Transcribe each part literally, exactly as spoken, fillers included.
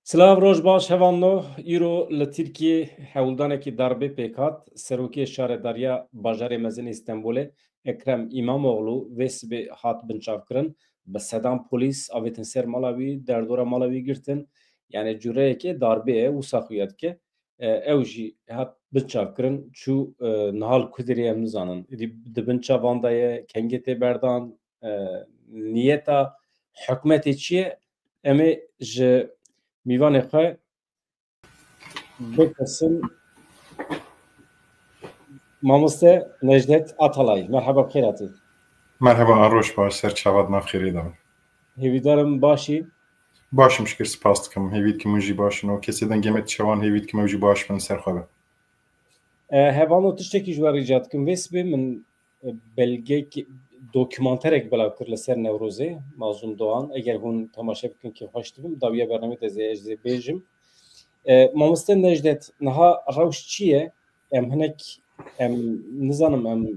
Silav, roj baş, hevalno. Îro li Tirkiyê hewldanekî darbê pêk hat. Serokê Şaredariya Bajarê Mezin Îstenbolê Ekrem Îmamoğlu vê sibê hat binçavkirin. Bi sedan polîs avêtin ser mala wî, derdora mala wî girtin. Yani cureyekê darbê ye, wisa xuya dike. E, ew jî hat binçavkirin, çû, e, niha li ku derê em nizanin. Êdî di bin çavan de ye, kengê tê berdan, e, niyeta hikûmetê çi ye? Em ê ji mîvanê xwe bipirsin. Mamoste Necdet Atalay, merheba, bi xêr hatî. Merheba, roj baş, ser çava di nav xêrê de. Hêvîdarim baş î. Baş im, şikir, spas dikim. Hêvî dikim hûn jî baş in. Û kesê dengê me diçe wan, hêvî dikim ew jî baş bin, ser xwe be. E, hevalno, tiştekî ji we rica dikim. Vê sibê min, e, belgek, dokumanterek belav kir li ser Newrozê, Mazlûm Doğan. Eger hûn temaşe bikin, kêfxweş dibim. Dawiya bernameyê te zê ez ê bêjim. E, mamoste Necdet, niha rewş çi ye? Em hinek, em nizanim, em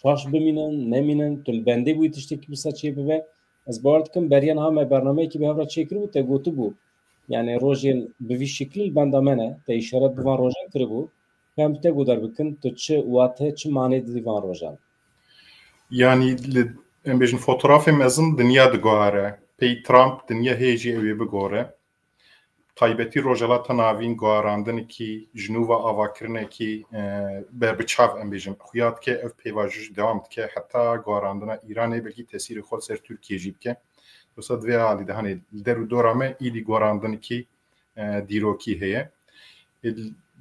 şaş bimînin, nemînin, tu li bendê bûyî tiştekî wisa çê bibe. Ez bawer dikim, beriya niha me bernameyekî bi hev re çêkiribû, te gotibû, yani rojên bi vî şiklî li benda me ne, te îşaret bi van rojan kiribû. Em te guhdar bikin, tu çi wate, çi manê didî van rojan? Yani li, em bêjin, fotografê mezin dinya diguhere. Pey Trump dinya hê jî ew ê bigore. Taybetî Rojhilata Navîn guherandinekî ji nû ve avakirinekî, e, berbiçav, em bêjin, xuya dike, ev pêvajo jî dewam dike heta guherandina Îranê, belkî tesîrê xwe li ser Tirkiye jî bike. Wisa di vê alî de, hanê, li der û dora me îdî guherandinekî, e, dîrokî heye. E,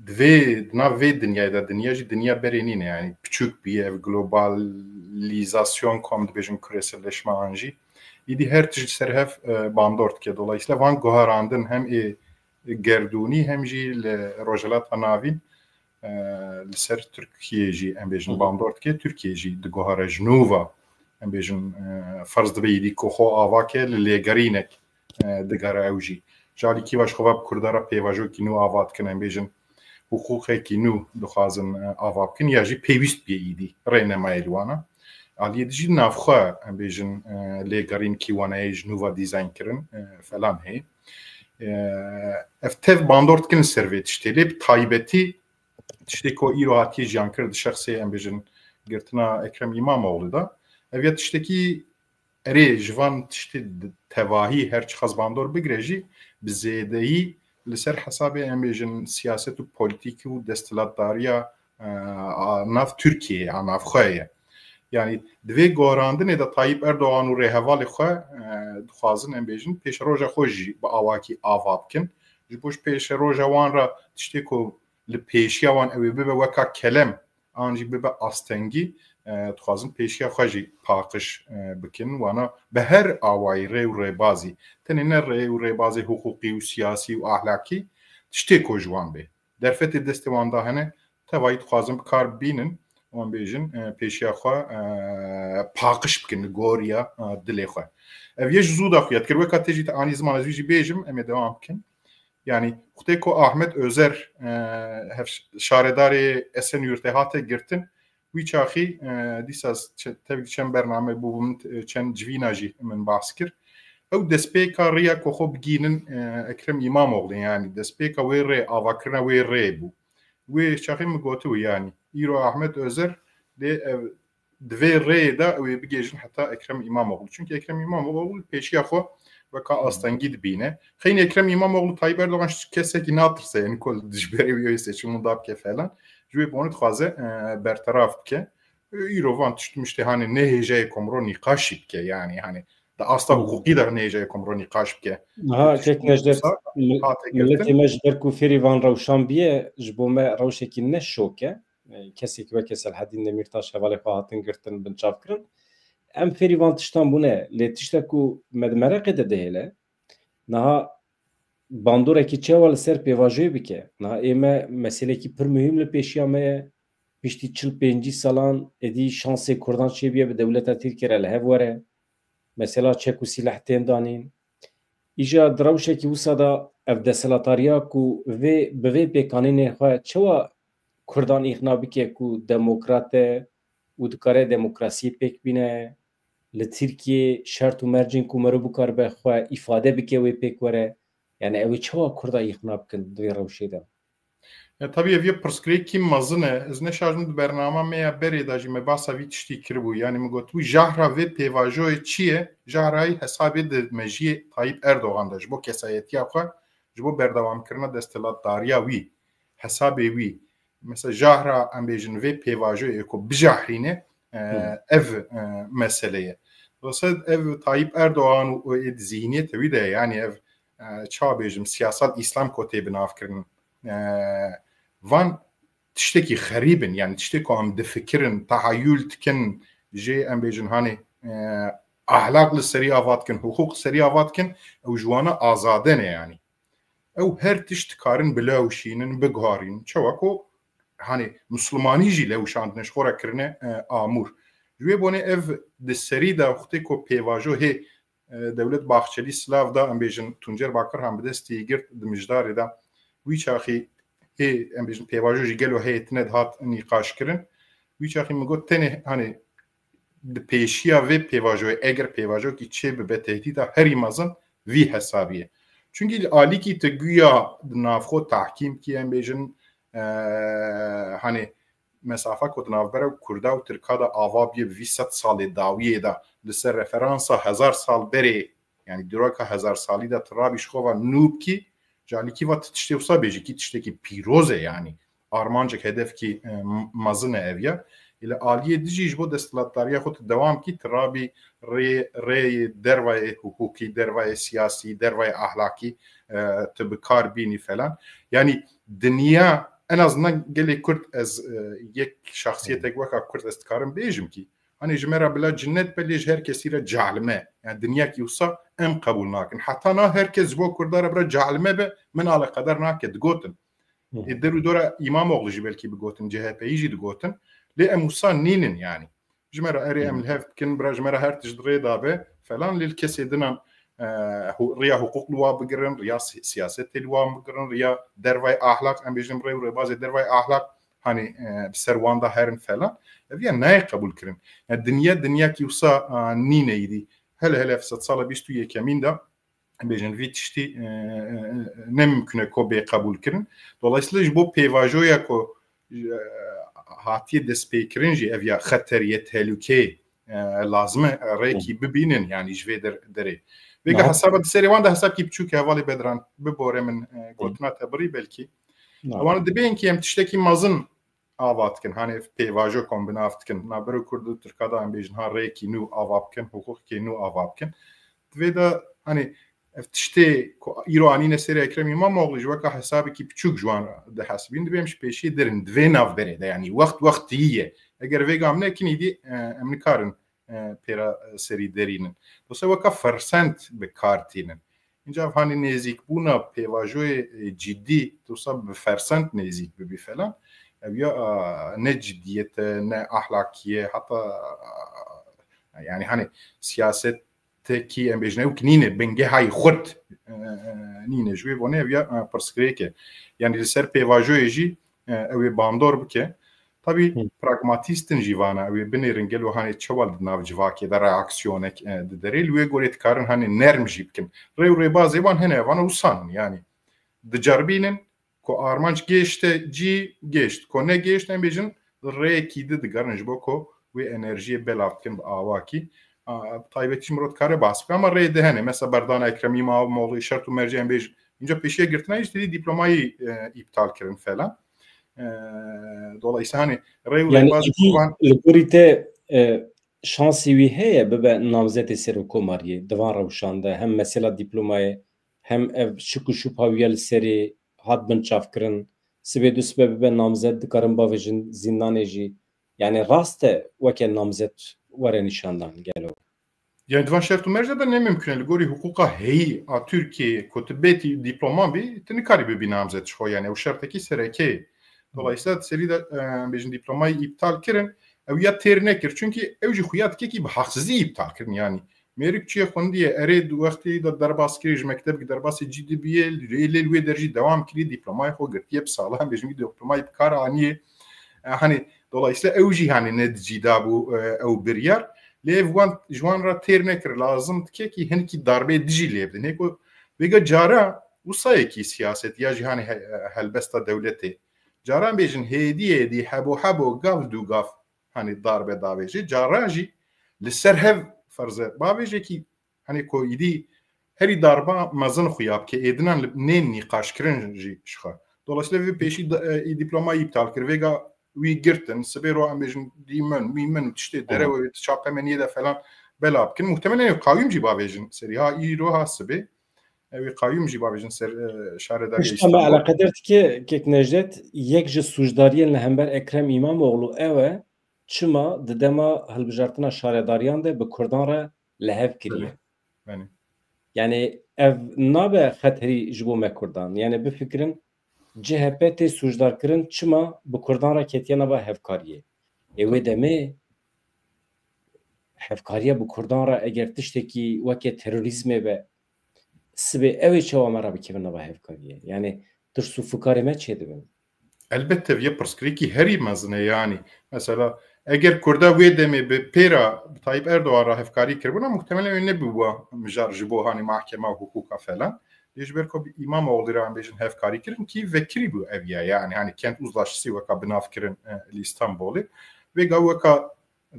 di vê, di nav vê dinyayê de, dinya jî dinya berê nîne, yani piçûk bûye, ev globalîzasyon, ku em dibêjin küreselleşme an jî. Îdî her tişt li ser hev, e, bandor dike. Dolayısıyla van guherandin hem ê gerdûnî hem jî li Rojhilata Navîn, e, li ser Tirkiye jî, em bêjin, Hı hı. bandor dike. Tirkiye jî diguhere ji nû ve, em bêjin, e, ferz dibe îdî ku xwe ava ke li lêgerînek, e, digere ew jî. Ji alîkî ve ji xwe ve bi Kurda re pêvajokî nû ava dikin, em bêjin, hiqûqekî nû dixwazin, e, ava bikin, ya jî pêwîst bûye îdî rênemayê li wana. Aliyê dijî navxwe, em bêjin, e, lêgerînkî waneyê ji nû ve dîzayn kirin, e, falan heye. E, ev tev bandor dikin li ser vê tiştê. Lê bi taybetî tiştê ku îro hatiye jiyan kir di şexsê, em bêjin, girtina Ekrem Îmamoğlu de, ev ya tiştekî erê ji van tiştê di tevahî her çiqas bandor bigire jî, bi zêdeyî li ser hesabê, em bêjin, siyaset û polîtîk û desthilatdariya, e, a nav Tirkiyeyê, a nav xwe ye. Yani di vê guherandinê de Tayyip Erdogan û rêhevalê xwe, e, dixwazin, em bêjin, pêşeroja xwe jî bi awakî ava bikin. Ji bo ji pêşeroja wan re tiştê ku li pêşiya wan ew ê bibe weka kelem, an jî bibe astengî, e, dixwazin pêşiya xwe jî paqij, e, bikin. Wana bi her awayî, rê û rêbazî, tenê ne rê û rêbazê hiqûqî û siyasî û ahlakî, tiştê ku ji wan bê, derfetê destê wan de hene, tevayî dixwazin bi kar bibînin, wan bêjin, e, pêşiya xwe, e, paqij bikin li goriya, e, dilê xwe. Ev yê ji zû de xuya dikir. Weka te jî te anî ziman, ez wî jî bêjim, em ê dewam bikin. Yani wextê ku Ahmet Özer, e, hev-, şaredarê Esenyurtê hate girtin, wî çaxî, e, dîsa çe-, tevî çend bername bû, min, e, çend civîna jî min behs kir. Ew destpêka rêya ku xwe bigînin, e, Ekrem Îmamoğlu, yani destpêka wê rê, avakirina wê rê bû. Wê çaxî min gotibû, yani îro Ahmet Özer lê ev di vê rêyê de ew ê bigihêjin heta Ekrem Îmamoğlu. Çunkî Ekrem Îmamoğlu pêşiya xwe weka astengî dibîne. Xeynî Ekrem Îmamoğlu Tayyip Erdogan ji kesekî natirse, yani ku dijberê wî ew ê seçim winda bike falan. Ji wê bonê dixwaze, e, berteraf bike. E, îro van tişt miştê, hanê, ne hêjayê ku mirov nîqaş jî bike, yani, hanê, di asta Hı. hiqûqî de ne hêjayê ku mirov nîqaş bike. Niha Tişt kek Necdet, wisa mil-, hate miletê girtin. me ji ber ku fêrî van rewşan bûye, ji bo me rewşekî ne şok e. E, kesek weke Selhedîn Demîrtaş hevalê xwe hatin girtin, binçav kirin. Em fêrî van tiştan bûne, lê tişta ku me di mereqê de dihêle, niha bandorekî çawa li ser pêvajoyê bike? Niha ê me meselekî pir muhîm li pêşiya me ye. Piştî çil pêncî salan êdî şansê Kurdan çêbûye bi dewleta Tirkiyê re li hev were. Mesela çek û sîleh tên danîn. Îja di rewşekî wisa de ev desthilatdariya ku vê, bi vê pêkanînê xwe çawa Kurdan îqna bike ku demokrat e û dikare demokrasiyê pêk bîne, li Tirkiyê şert û mercên ku meriv bikaribe xwe îfade bike wê pêk were. Yani ew ê çawa Kurda îqna bikin di vê rewşê de? Ya, tabii ev yek pirsgirêkî mezin e. Ez ne şaş im di bernama me ya berê de jî me basa vî tiştî kiribû. Yani min gotibû jahra vê pêvajoyê çi ye? Jahrayî hesabê di mejiyê Tayyip Erdogan de ji bo kesayetiya xwe, ji bo berdewamkirina desthilatdariya wî, hesabê wî. Mesela jahra em bêjin vê pêvajoyê ku bijahrîne, e, ev, e, mesele ye. Dolayısıyla ev Tayyip Erdogan û, û ê di zihniyetê wî de ye. Yani ev, e, çawa bêjim, siyasal Îslam ku tê binavkirin. E, van tiştekî xerîb in, yani tiştê ku em difikirin, tehayül dikin, jê em bêjin hanê, e, ahlak li serî ava dikin, hiqûq li serî ava dikin, ew ji wana azade ne yani. Ew her tişt dikarin bilewşînin, biguharînin. Çawa ku, hani, Muslimanî jî lewşandine, ji xwe re kirine, e, amûr. Ji wê bonê ev di serî de wextê ku pêvajo hê, e, Dewlet Bahçelî silav da, em bêjin, Tuncer Bakirhan bi destî girt di mijdarê de. Wî çaxî hê, em bêjin, pêvajo jî gelo heye tine dihat nîqaş kirin. Wî çaxî min got, tenê, hani, di pêşiya vê pêvajoyê, eger pêvajokî çê bibe, tehdîda herî mezin vî hesabî ye. Çunkî li alîkî tu guya di navxwe tahkîm kî, em bêjin, e, hani mesafa ku di navbera Kurda û Tirka de ava bûye bi vî sed salê dawiyê de, li ser referansa hezar sal berê, yani dîroka hezar salî de tu rabî ji xwe ve nû bikî, ji alîkî ve tu tiştê wisa bêjî kî tiştekî pîroz e yani. Armancek, hedefkî, e, m-, mezin e ev ya. Ê li aliyê dijî ji bo desthilatdariya xwe tu dewam kî, tu rabî rê-, rêyê dervayê hiqûqî, dervayê siyasî, dervayê ahlakî, e, tu bi kar bînî falan. Yani dinya en azından gelê Kurd ez, e, yek şahsiyetek weka Kurd ez dikarim bêjim kî, hani ji me re bila cinnet be lê ji her kesî re cehlime. Yani dinyakî wisa em qebûl nakin. Heta na her kes ji bo Kurda re bira cehlime be, min aleqedar nake, digotin. Ê der û dora Îmamoğlu jî belkî bigotin, C H P'yî jî digotin. Lê em wisa nînin yani. Ji me re erê em li hev bikin, bira ji me re her tişt rê dabe falan, lê li kesê dinan, e, hu-, riya hiqûq li wa bigirin, riya si-, siyasetê li wa bigirin, riya dervayê ahlak, em bêjin rê û rêbazê dervayê ahlak, hani, e, bi ser wan de herin falan. Ev ya nayê qebûl kirin. Yani dinya, dinyakî wisa, e, nîne îdî. Hele hele ev sedsala bîst û yekemîn de bêjin vî tiştî, e, e, e, ne mimkun e ku bê qebûl kirin. Dolayısıyla ji bo pêvajoya ku, e, hatiye destpêkirin jî ev ya xeteriyê, tehlûkeyê, e, lazim e rêkî bibînin, yani ji vê der-, derê. Vêga hesaba di serê wan de hesabkî biçûk e, hevalê Bedran, bibore min, e, gotina te birî belkî. Ewan dibên ki em tiştekî mezin ava dikin. Hani ev pêvajo kom bi nav dikin. Navbera Kurd û Tirka de em bêjin ha rêkî nû ava bikin, hiqûqekî nû ava bikin. Di vê de hani ev tiştê ku îro anîne serê Ekrem Îmamoğlu jî weka hesabekî piçûk ji wan re dihesibîn, dibê em ji pêşiyê derin. Di vê navberê de yani wext wextî ye. Eger vêga em nekin îdî, e, em nikarin, e, pêra, e, serî derînin. Dosa weka fersend bi kar tînin. Înca ev hanî nêzîkbûna pêvajoyê, e, cidî, tu wisa bi fersend nêzîk bibî falan. Ev ya, a, ne cidiyet e, ne ahlakî ye, heta, a, yani hani siyasetekî em bêjin ew ki nîne, bingehayî xurt, e, e, nîne. Ji wê vonê ev ya, e, pirsgirêk e. Yani li ser pêvajoyê jî, e, ew ê bandor bike. Tabî pragmatîst in jî vana, ew ê binêrin gelo hanê çawa li nav civakê de reaksiyonek, e, didere. Li wê gorê dikarin hanê nerm jî bikin. Rê û rêbazê wan hene, vana wisan in, yani diceribînin ku armanc gêşte cî, gêşt, ku negêşt, em bêjin rêyekî di digerin ji bo ku wê enerjiyê belav bikin bi awakî. A, bi taybetî ji mirov dikare bas bike, ama rê di hene. Mesela berdana Ekrem Îmamoğlu, şert û mercê em bêjin, înca pêşiya girtina jî tedî dîplomayî, e, îptal kirin falan. E, dolayısıyla hani rê û Yani rêbaz cidî wan li gorî te, e, şansî wî heye bibe namzetê serokkomariyê di van rewşan de, hem mesela dîplomayê, hem ev şik û şubha wî ya li serê hat binçavkirin, sibê du sibe bibe namzet, dikarin bavêjin zîndanê jî. Yani rast e weke namzet were nîşandan gelo? Yani di van şert û merca de ne mimkun e, li gorî hiqûqa heyî a Tirkiyeyê ku tu bêtî dîploman bî, tu nikarî bibî namzet ji xwe, yani ew şertekî sereke ye. Dolayısıyla di serî de, e, em bêjin dîplomayî îptal kirin, ew ya têr nekir. Çunkî ew jî xuya dike kî bi haqsizî îptal kirin, yani mêrik çûye xwendiyê, erê di wextê de derbas kirî, ji mektebekî derbasê cî dibîye, lê lê li wê der jî dewam kirî, dîplomayê xwe girtiye bi salan, bêjin wî dîplomayî bi kar aniye. E, hani dolayısıyla ew jî hani ne di cî de bû, e, ew biryar. Lê ev wan, ji wan re têr nekir, lazim dike kî hinkî darbê dijî lê bidin. Hê ku vêga cara Wisa yekî siyaset ya jî hanî he-, helbesta dewletê. Caran bêjin hêdî hêdî hebo hebo gav du gav hanî darbe davêjê. Caran jî li ser hev ferze bavêjekî hanî ku îdî herî darba mezin xuya bike êdinan li nên nîqaşkirin jî ji xwe. Dolayısıyla vê pêşî da-, e, î diplomayî îptal kir. Vêga wî girtin, sibê ro em bêjin dîmen, mîmen û tiştê derew ê çapemeniyê de falan bela bikin. Muhtemelen ew qayûm jî bavêjin serî. Ha îro ha sibê. Ew ê qayûm jî bavêjin ser, e, şaredariyê Tişta me Îstanbul. Eleqedar dike kek Necdet, yek ji sûcdariyên li hember Ekrem Îmamoğlu ew e, çima di dema hilbijartina şaredariyan de bi Kurdan re li hev kiriye. Belê. Belê. Yani ev nabe xeterî ji bo me Kurdan. Yani bifikirin, C H P tê sûcdar kirin, çima bi Kurdan re ketiye nava hevkariyê? Ê wê demê hevkariya bi Kurdan re eger tiştekî weke terorîzmê be, sibê ew ê çawa me re bikevin nava hevkariyê? Yani tirs û fikarê me çêdibin. Elbette vê pirsgirêkî herî mezin e, yani. Mesela eger Kurda wê demê bi pêra bi Tayyip Erdoğan re hevkarî kiribûna, muhtemelen wê nebû wa mijar ji bo hanî mahkeme û hukûka falan. Lê ji ber ku bi Îmamoğlu re em bêjin hevkarî kirin kî vekirî bû ev ya, yani hani kent uzlaşısı weka binav kirin, e, li Îstanbulê. Vêga weka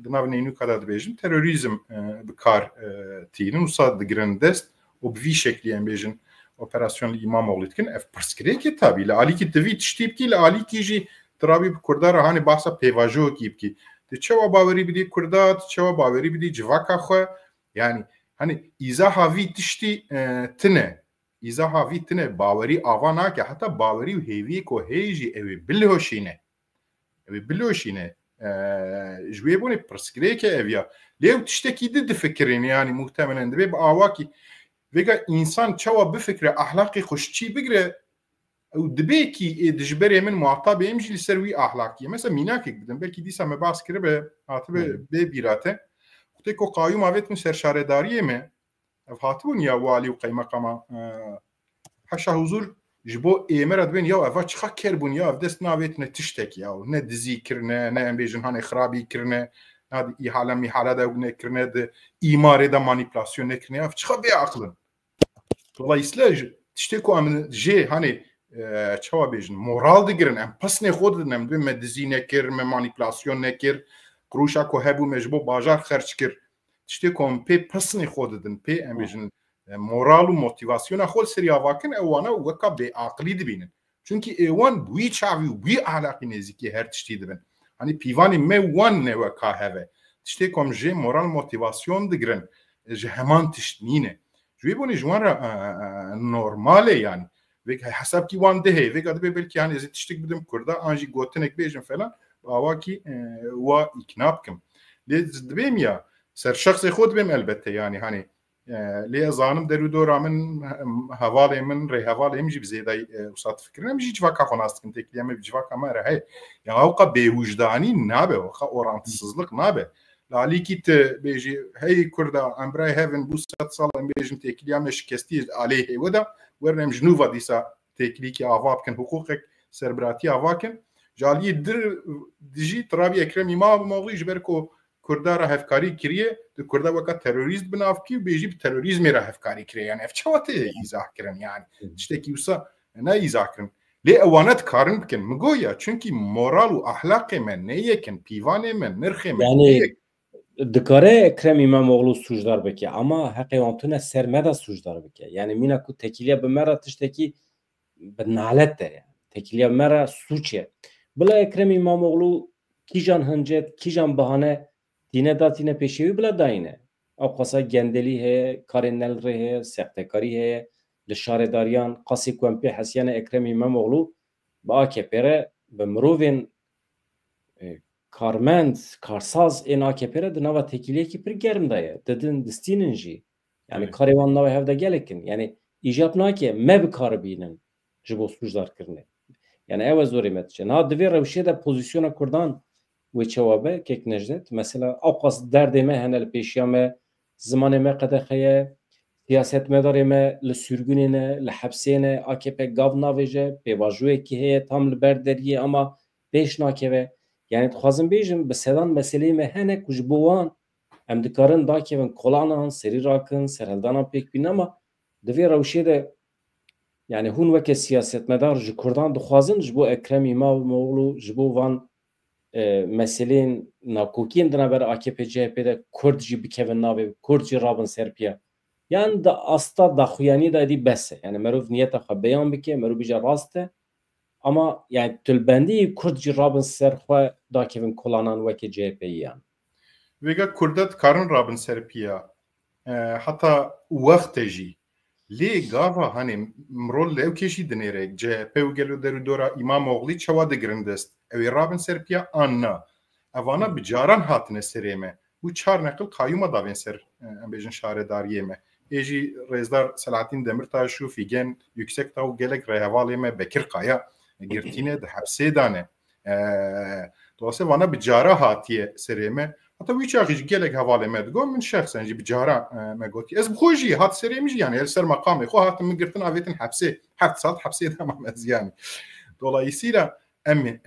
di nav neynuka de dibêjin terorîzm, e, bi kar, e, tînin, wisa digirin dest û bi vî şeklî em bêjin operasyon li Îmamoğlu dikin. Ev pirsgirêkê tabî. Li alîkî tu vî tiştî bikî, li alîkî jî tu rabî bi Kurda re hanê bahsa pêvajoyekî bikî. Tu çawa bawerî bidî Kurda, tu çawa bawerî bidî civaka xwe? Yani hani îzaha vî tiştî, e, tine. Îzaha vî tine, bawerî ava nake, heta bawerî û hêviyê ku heye jî ew ê biloşîne. Ew ê biloşîne. E, ji wê bonê pirsgirêke ev ya. Lê ew tiştekî di difikirin, yani muhtemelen dibê bi awakî vêga însan çawa bifikire, ahlaqê xwe ji çî bigire, ew dibê kî ê dijberê min muhatabê em jî li ser wî ahlakî ye. Mesela mînakek bidim, belkî dîsa me bas kiribe, hatibe Hı. bê bîra te. Wextê ku qayûm avêtin ser şaredariyê me, ev hatibûn ya walî û qeymeqama, e, haşa huzur ji bo ême re dibên ya ev çiqa ker bûn ya ev dest navêtine tiştekî ya ne dizî kirine, ne em bêjin hanê xirabî kirine, ne di îhala mîhala de nekirine, di îmarê de manîpulasyon nekirine, ev çiqa bê aqilin. Dolayısıyla ji, tiştê ku em jê hanê, e, çawa bêjin, moral digirin, em pesnê xwe didin, em dibên me dizî nekir, me manîpulasyon nekir, qirûşa ku hebû me ji bo bajar xerc kir. Tiştê ku em pê pesnê xwe didin, pê em Hı. bêjin, e, moral û motivasyona xwe li serî ava kin, ew wana weka bêaqilî dibînin. Çunkî ê wan bi wî çavî û bi wî ahlaqî nêzîkî her tiştî dibin. Hani pîvanê me wan ne weka hev e. Tiştê ku em jê moral motivasyon digirin, e, ji heman tişt nîne. Ji wê bonê ji wan re, e, e, e, normal e yani. Vêk hesabkî wan dihê, vêga dibê belkî hani ez ê tiştek bidim Kurda, an jî gotinek bêjim falan, bi awakî, e, wa îkna bikim. Lê dibêm ya, ser şexsê xwe dibêm elbette yani hani, e, lê ez zanim der û dora min, he-, hevalê min, rêhevalê min jî bi zêdayî, e, wisa difikirin. Em jî civaka xwe nas dikin, têkiliya me bi civaka me re heye. Ya ewqa bêwijdanî nabe, ewqa orantısızlık nabe. Li alîkî tu bêjî, hey Kurda, em birayê hev in, bû sed sal em bêjin têkiliya me şikestî ye, aleyhê we de, werin em ji nû ve dîsa têkilîkî ava bikin, hiqûqek serbiratiya ava kin. Ji aliyê dir, dijî tu rabî Ekrem Îmamoğlî ji ber ku Kurda re hevkarî kiriye, tu Kurda weka terorîst bi nav kî û bêjî bi terorîzmê re hevkarî kiriye. Yani ev çawa tê îzah kirin yani? Hı. Tiştekî wisa ne îzah kirin. Lê ew wane dikarin bikin. Min got ya, çunkî moral û ahlaqê me ne yek in, pîvanê me, nirxê me Yani ne yek. Dikare Ekrem Îmamoğlu sûcdar bike, ama heqê wan tune ser me de sûcdar bike. Yani mîna ku tekiliya bi me re tiştekî bi nalet e yani. Tekiliya me re sûc e. Bila Ekrem Îmamoğlu kîjan hincet, kîjan bahane tîne da tîne pêşê wî bila dayîne. Ewqasa gendelî heye, karên ne li rê heye, sextekarî heye, li şaredariyan, qasê ku em pê hesiyane Ekrem Îmamoğlu bi A K P re, bi mirovên, e, karmend, karsaz ên A K P re di nava têkiliyekî pir germ de ye. Didin, distînin jî. Yani Evet. karê wan navê hev de gelek in. Yani îcab nake me bi kar bînin ji bo sûcdarkirinê. Yani ew e zorê me diçe. Niha di vê rewşê de pozîsyona Kurdan wê çawa be, kek Necdet? Mesela ewqas derdê me hene li pêşiya me, zimanê me qedexe ye, siyasetmedarê me li sürgûnê ne, li hepsê ne, A K P gav navêje, pêvajoyekî heye, tam li ber deriyê ama pêş nakeve. Yani dixwazim bêjim, bi sedan meseleyê me hene ku ji bo wan em dikarin dakevin kolanan, serî rakin, serhildanan pêk bînin ama di vê rewşê de Yani hûn weke siyasetmedar ji Kurdan dixwazin ji bo Ekrem İmamoğlu, ji bo van, e, meseleyên nakokiyên di navbera A K P C H P de Kurd jî bikevin navê, Kurd jî rabin ser piya. Yani di asta daxuyaniyê de dî bes e. Yani merov niyeta xwe beyan bike, merov bêje rast e. Ama yani tu li bendî Kurd jî rabin ser xwe dakevin kolanan weke C H P yan. Vêga Kurda dikarin rabin ser piya. E, heta wextê jî. Lê gava, hani, mrol lewkê jî dinêre. C H P û gelo derûdora Îmamoğlî çawa digirin dest? Ew ê rabin ser piya an na? Evana bi caran hatine serê me. Û çar neqil qayûma davên ser, e, em bêjin şaredariyê me. Ê jî rêzdar Selahattin Demirtaş û Figen Yüksekdağ û gelek rêhevalê me Bekir Kaya girtîne, di hepsê dane. E, dolayısıyla vana bi cara hatiye serê me. Heta wî çaxî jî gelek hevalê me digot, min şexsen jî bi cara, e, me gotî. Ez bi xwe jî hat serê min jî, yani, el ser meqamê xwe hatin min girtin, avêtin hepsê. Heft saet hepsê de mam ez, yani. Dolayısıyla em, e,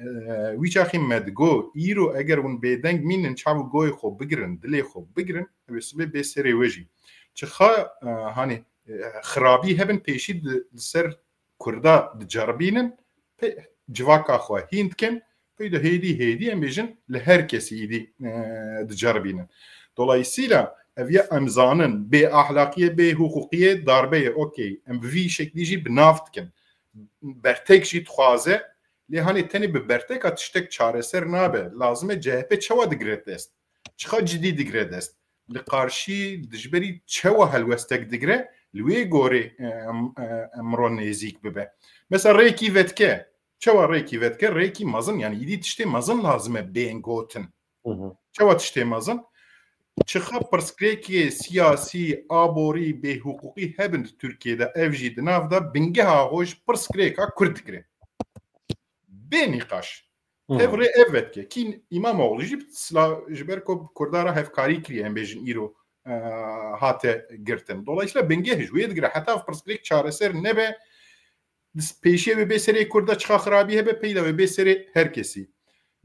wî çaxî me digot, îro eger hûn bêdeng mînin, çav û goyê xwe bigirin, dilê xwe bigirin, ew ê sibê bê serê we jî. Çixa, e, hani, e, xirabî hebin pêşî di, di ser Kurda diceribînin, pê civaka xwe hîn dikin, pey de hêdî hêdî em bêjin li her kesî îdî, e, diceribînin. Dolayısıyla ev ya em zanin bê ahlakiyê, bê huquqiyê, darbe ye, okey. Em bi vî şeklî jî bi nav dikin. Bertek jî dixwaze, lê hanê tenê bi berteka tiştek çareser nabe. Lazim e C H P çawa digire dest? Çiqa cidî digire dest? Li qarşî dijberî çawa helwestek digire, li wê gorê, e, em, e, emro nêzîk bibe. Mesela rêkî vedike, çawa rêkî vedike? Rêkî mezin, yani îdî tiştê mezin lazim e bên gotin. Hı hı. Çawa tiştê mezin? Çixa pirsgirêkê siyasî, aborî, bêhuqûqî hebin di Tirkiyê de, ev jî di nav de bingeha xwe ji pirsgirêka Kurd digire. Bê nîqaş. Hı. Tev rê ev vedike. Kî Îmamoğlu jî sila ji ber ku Kurda re hevkarî kiriye, em bêjin îro, e, hate girtin. Dolayısıyla bingeh ji wê digire. Heta ev pirsgirêk çareser nebe, pêşiye wê bê serê Kurda çiqa xirabî hebe, peyda wê bê serê her kesî.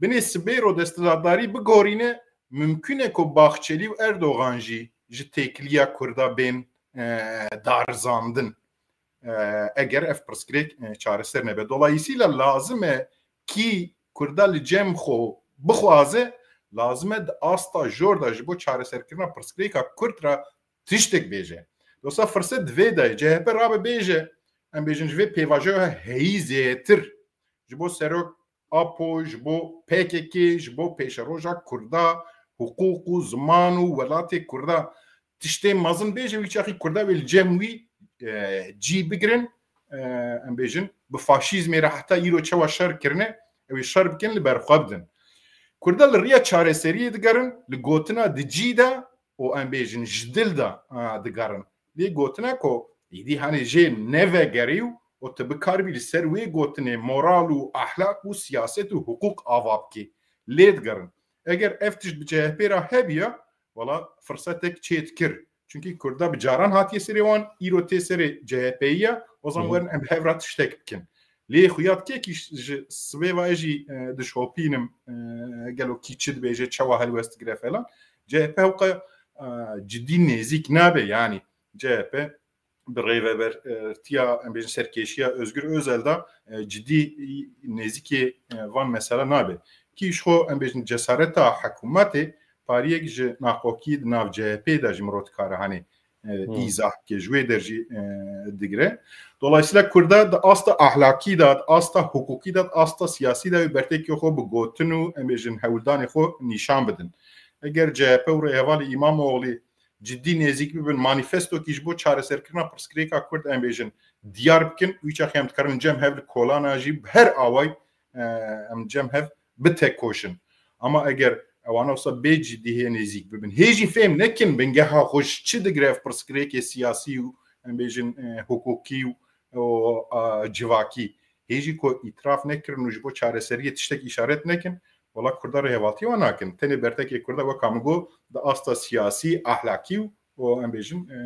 Binê sibê ro desthilatdarî bigorîne, mimkun e ku Bahçeli û Erdogan jî ji têkiliya Kurda bên, e, darizandin. E, eger ev pirsgirêk, e, çareser nebe. Dolayısıyla lazim e kî Kurda li cem xwe bixwaze, lazim e di asta jor de ji bo çareserkirina pirsgirêka Kurd re tiştek bêje. Dosa firset di vê de ye. C H P rabe bêje, em bêjin ji vê pêvajoya heyî zêtir ji bo serok Apo, ji bo P K K, ji bo pêşeroja Kurda, hiqûq û ziman û welatê Kurda tiştê mezin bêje, wî çaxî Kurda wê li cem wî, e, cî bigirin, e, em bêjin, bi faşîzmê re heta îro çawa şer kirine, ew ê şer bikin, li ber xwe bidin. Kurda li riya çareseriyê digerin, li gotina di cî de û em bêjin ji dil de, e, digerin. Lê gotina ku êdî, hani, jê nevegerî û, û tu bikaribî li ser wê gotinê moral û ahlak û siyaset û hiqûq ava bikî. Lê digerin. Eger ev tişt bi C H P re hebiya, wela firsetek çê dikir. Çunkî Kurda bi caran hatiye serê wan, îro tê serê C H P'yî ye, o zaman, hı, werin em bi hev re tiştek bikin. Lê xuya dike kî ji sibê ve ez jî, e, dişopînim, e, gelo kî çi dibêje, çawa helwest digire falan. C H P hewqa, e, cidî nêzîk nabe, yani C H P bi rêvebertiya, em bêjin, serkêşiya Özgür Özel de, e, cidî nêzîkê, e, van mesele nabe. Kî ji xwe, em bêjin, cesareta hikûmetê pariyek ji naqokî di nav C H P de ji mirov dikare, hani, e, hmm, îzah bike, ji wê der jî, e, digire. Dolayısıyla Kurda di asta ahlakî de, di asta hukukî de, di asta siyasî de wê bertekê xwe bi gotin û, em bêjin, hewldanê xwe nîşan bidin. Eger C H P û rêhevalê Îmamoğlî cidî nêzîk bibin, manîfestokî ji bo çareserkirina pirsgirêka Kurd, em bêjin, diyar bikin, wî çaxê em dikarin cem hev li kolana jî bi her away, e, em cem hev bitekoşin. Ama eger ewana wisa bê cidî hê nêzîk bibin, hê jî fêm nekin bingeha xwe ji çi digire ev pirsgirêkê siyasî û, em bêjin, e, hukukî û, û, e, civakî, hê jî ku îtiraf nekirin û ji bo çareseriyê tiştek îşaret nekin, wela Kurda rêhevaltî wan nakin. Tenê bertekê Kurda, weka min got, di asta siyasî, ahlakî û, û em bêjin, e,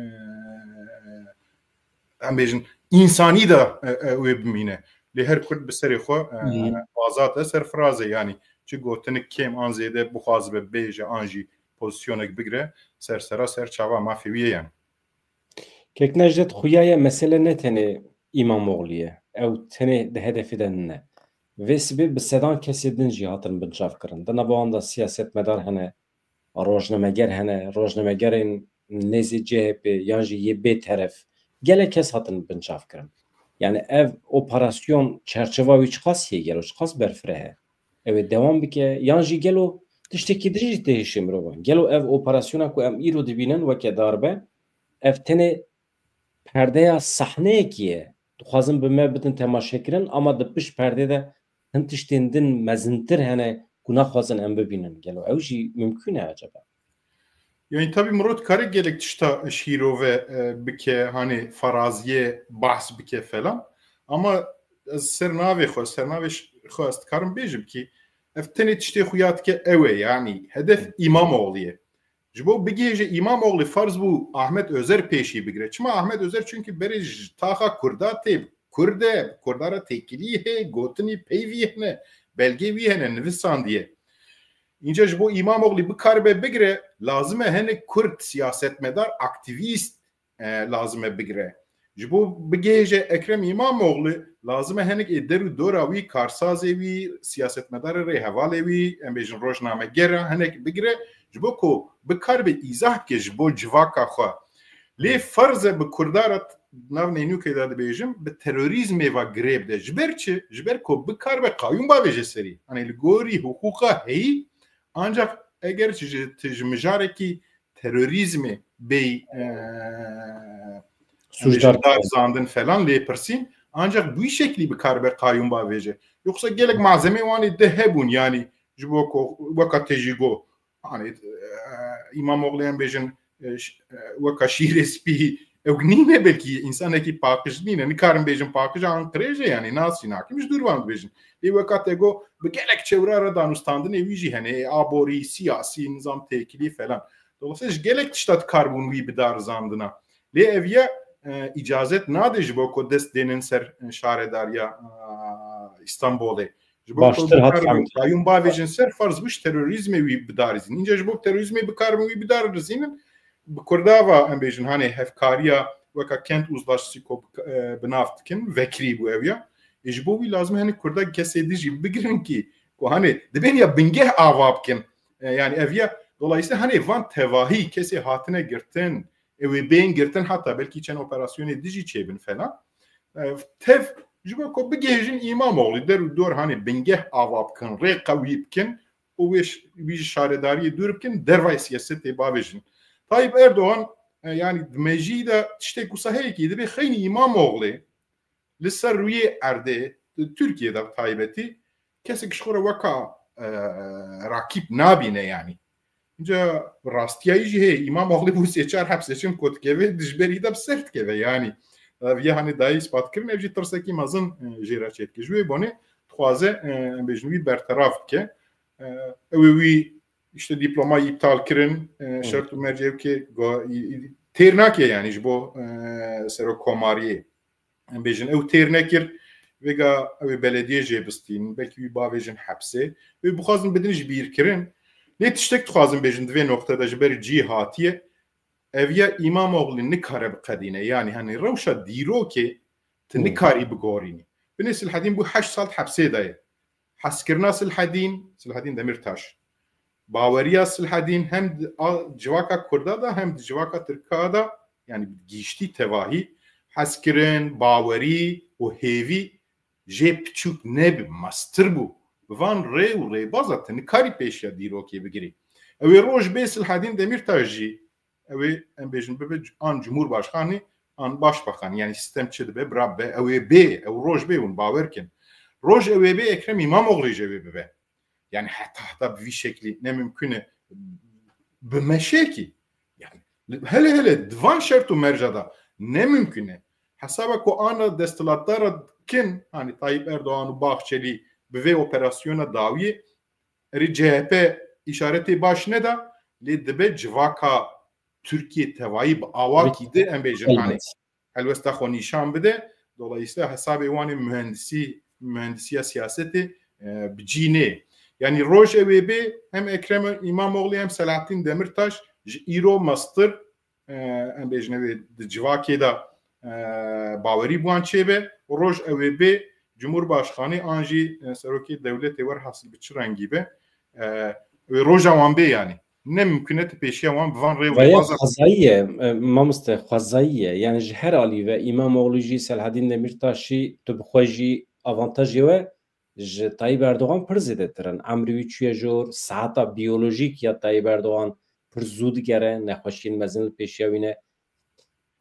em bêjin, însanî de, e, e, wê bimîne. Lê her Kurd bi serê xwe, e, hmm, azad e, serfiraz e, yanî çi gotinik kêm an zêde bixwazibe bêje an jî pozîsyonek bigire, ser sera ser çava mafê wî ye, yanî. Kek Necdet, xuya ye mesele ne tenê Îmamoglî ye. Ew tenê di hedefê de nine. Vê sibê bi sedan kesê din jî hatin binçavkirin. Di nava wan de siyasetmedar hene, rojnameger hene, rojnamegerên nêzî C H P yan jî yê bêteref. Gelek kes hatin binçavkirin. Yani ev operasyon çerçeva wî çiqas heye gelo, çiqas berfireh e? Ew ê dewam bike, yan jî gelo tiştekî din jî tê hişê mirovan? Gelo ev operasyona ku em îro dibînin weke darbe, ev tenê perdeya sahneyekî ye? Dixwazin bi me bidin temaşekirin, ama di pişt perdê de hin tiştên din mezintir hene ku naxwazin em bibînin. Gelo ew jî mimkûn e acaba? Yani tabii Murat kare gelek tişta şîrove, e, bike, hani faraziyê bahs bike falan. Ama ez ser navê xwe, ser navê ş-, xwe ez dikarim bêjim ki ev tenê tiştê xuya dike ew e, yani hedef Îmamoğlu ye. Ji bo bigihêje Îmamoğlu farz bû Ahmet Özer pêşî bigire. Çima Ahmet Özer? Çünkü berê ji taxa Kurda tê, Kurd e, Kurda re têkilî heye, gotinî peyvî hene, belgê wî hene, nivisandiye. Înca ji bo Îmamoglî bikaribe bigire, lazim e hinek Kurd siyasetmedar, aktîvîst, e, lazim e bigire. Ji bo bigihêje Ekrem Îmamoglî, lazim e hinek ê der û dora wî, karsazê wî, siyasetmedarê rêhevalê wî, em bêjin rojnameger e, hinek bigire, ji bo ku bikaribe îzah bike ji bo civaka xwe. Lê ferz e bi Kurda re, nav nênûkê de dibêjim, bi terorîzmê ve girê bide. Ji ber çi? Ji ber ku bikaribe qayûm bavêje serî. Hani li gorî hiqûqa heyî, ancak eger ji, tu ji mijarekî terorîzmê bêy, e, Sûcdar. Sûcdar zandin falan lê pirsîn, ancak bu şeklî bikaribe qayûm bavêje. Yoksa gelek malzemê wanê de hebûn, yani ji bo ku weka te jî got, hani, e, Îmamoglî em bêjin, e, ş-, e, weka şîrê spî, ew nîne, belkî însanekî paqij nîne, nikarim bêjim paqij an qirêj e, yani nasî nakim, ji dûr van dibêjin. Lê weka te got, bi gelek çewra re danûstandinê wî jî hene, aborî, siyasî, nizam têkilî falan. Dolayısıyla ji gelek tişta dikarbûn wî bida rizandina. Lê ev ya, e, îcazet nade ji bo ku dest dênin ser, e, şaredariya, e, Îstanbolê. Ji bo ku Baştir hat bikar fehm. Qayûm bavêjin ser, farz bû ji terorîzmê wî bidarizînin. Înca ji bo terorîzmê bikarbin wî bidarizînin, bi Kurda va em bêjin, hanê hevkariya weka kent uzlaşısı ku bi, e, bi nav dikin, vekirî bû ew ya. E, ji bo wî lazim e hinek Kurda kesê dijî bigirin ki, ku hanê dibên ya bingeh ava bikin. E, yani ev ya, dolayısıyla hanê van tevahî kesê hatine girtin, ew ê bên girtin, heta belkî çend operasyonê dijî çêbin falan. E, tev ji bo ku bigihêjin Îmamoglî, der û dor hanê bingeh ava bikin, rê qewî bikin û wê ş-, wî ji şaredariyê dûr bikin, dervayê siyasetê bavêjin. Tayyip Erdoğan, e, yani di mejî de tiştê ku saheyekî dibe xeynî Îmamoglî li ser rûyê erdê, di Tirkiyê de bi taybetî, kesek ji xwe re weka, e, rakîb nabîne yani. Înca rastiyayî jî heye, Îmamoglî bû sê çar heb seçim ku dikeve, dijberî de bi ser dikeve yani. Ev yê hanê dayê îspat kirin, ev jî tirsekî mezin, e, jê re çêdike. Ji wê bonê dixwaze, e, em bêjin wî berteraf bike. E, ew ê wî işte dîploma îptal kirin, e, şert û mercê ew ke go-, î-, î-, têr nake yani ji bo, e, serokkomariyê. Em bêjin, ew têr nekir, vêga ew ê belediyê jê bistînin, belkî wî bavêjin hepsê. Wê bixwazin bidin ji bîr kirin. Lê tiştek dixwazin bêjin di vê noqte de ji ber cî hatiye. Ev ya Îmamoglî nikare biqedîne. Yanî, hani rewşa dîrokê tu Hmm. nikarî bigorînî. Binê Silhedîn bû heşt sal hepsê de ye. Hezkirina Silhedîn, Silhedîn Demirtaş. Baweriya Silhedîn hem di a-, civaka Kurda da hem di civaka Tirka da, yani giştî tevahî, hezkirin, bawerî û hêvî jê piçûk nebû, mestir bû. Bi van rê û rêbaza tu nikarî pêşiya dîrokê bigirî. Ew ê roj bê Silhedîn Demirtaş jî, ew ê, em bêjin, bibe c-, an Cumhurbaşkanı, an Başbakan, yani sistem çi dibe, bira be, ew ê bê, ew roj bê hûn bawer kin. Roj ew ê bê Ekrem İmamoğlu jê wê bibe. Yani heta heta bi vî şeklî ne mimkun e, bi meşekî. Yani hele hele di van şert û merca da ne mimkun e. Hesaba ku ana desthilatdara kin, hani Tayyip Erdoğan û Bahçeli bi vê operasyona dawiyê, erê C H P îşaretê baş neda, lê dibe civaka Tirkiye tevayî bi awakî de, em bêjin, hani Elbet. helwesta xwe nîşan bide. Dolayısıyla hesabê wan ê mühendisî, mühendisiya siyasetê, e, bi cî nê. Yani roj ew ê bê, hem Ekrem İmamoğlu hem Selahattin Demirtaş ji îro mestir, e, em bêjin, ew ê di civakê de, e, bawerî bi wan çêbe û roj ew ê bê Cumhurbaşkanî an jî, e, serokê dewletê werhasil bi çi rengî be, e, wê roja wan bê yanî. Ne mimkun e tu pêşiya wan bi van rê û Vaya rêbaza xwezayî ye, e, mamoste, xwezayî ye. Yani ji her alî ve Îmamoğlu jî, Selahedîn Demîrtaş jî, tu bi xwe jî avantajê we ji Tayyip Erdogan pir zêdetir in. Emrê wî çûye jor, saeta biyolojîk ya Tayyip Erdogan pir zû digere, nexweşiyên mezin li pêşiya wî ne.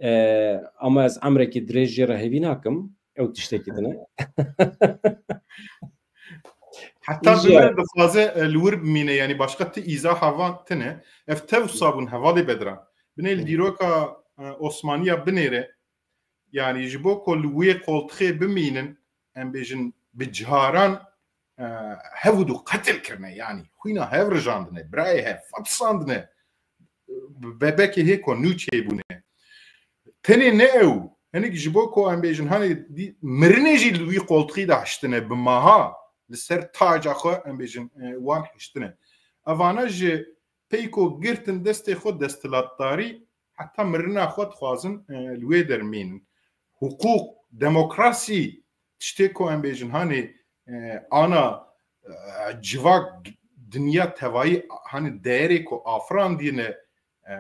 E, ama ez emrekî dirêj jê re hêvî nakim. Ew tiştekî din e. Heta Îja- bimire dixwaze, e, li wir bimîne, yanî başqa ti îzaha van tine. Ev tev wisa bûn hevalê Bedran. Binê li Hı. dîroka, e, Osmaniya binêre. Yanî ji bo ku li wê qoltixê bimînin, em bêjin bi caran, e, hev û du qetil kirine. Yanî xwîna hev rijandine, birayê hev fetisandine. Bebekê hê ku nû çêbûne. Tenê ne ew, hinek ji bo ku em bêjin, hanê dî-, mirinê jî li wî qoltixî de hiştine, bi maha li ser taca xwe, em bêjin, e, wan hiştine. Evana ji pey ku girtin destê xwe desthilatdarî, heta mirina xwe dixwazin, e, li wê dermînin. Hiqûq, demokrasî, tiştê ku em bêjin, hanê, e, ana, e, civak, dinya tevayî, hanê değerê ku afirandîne, e,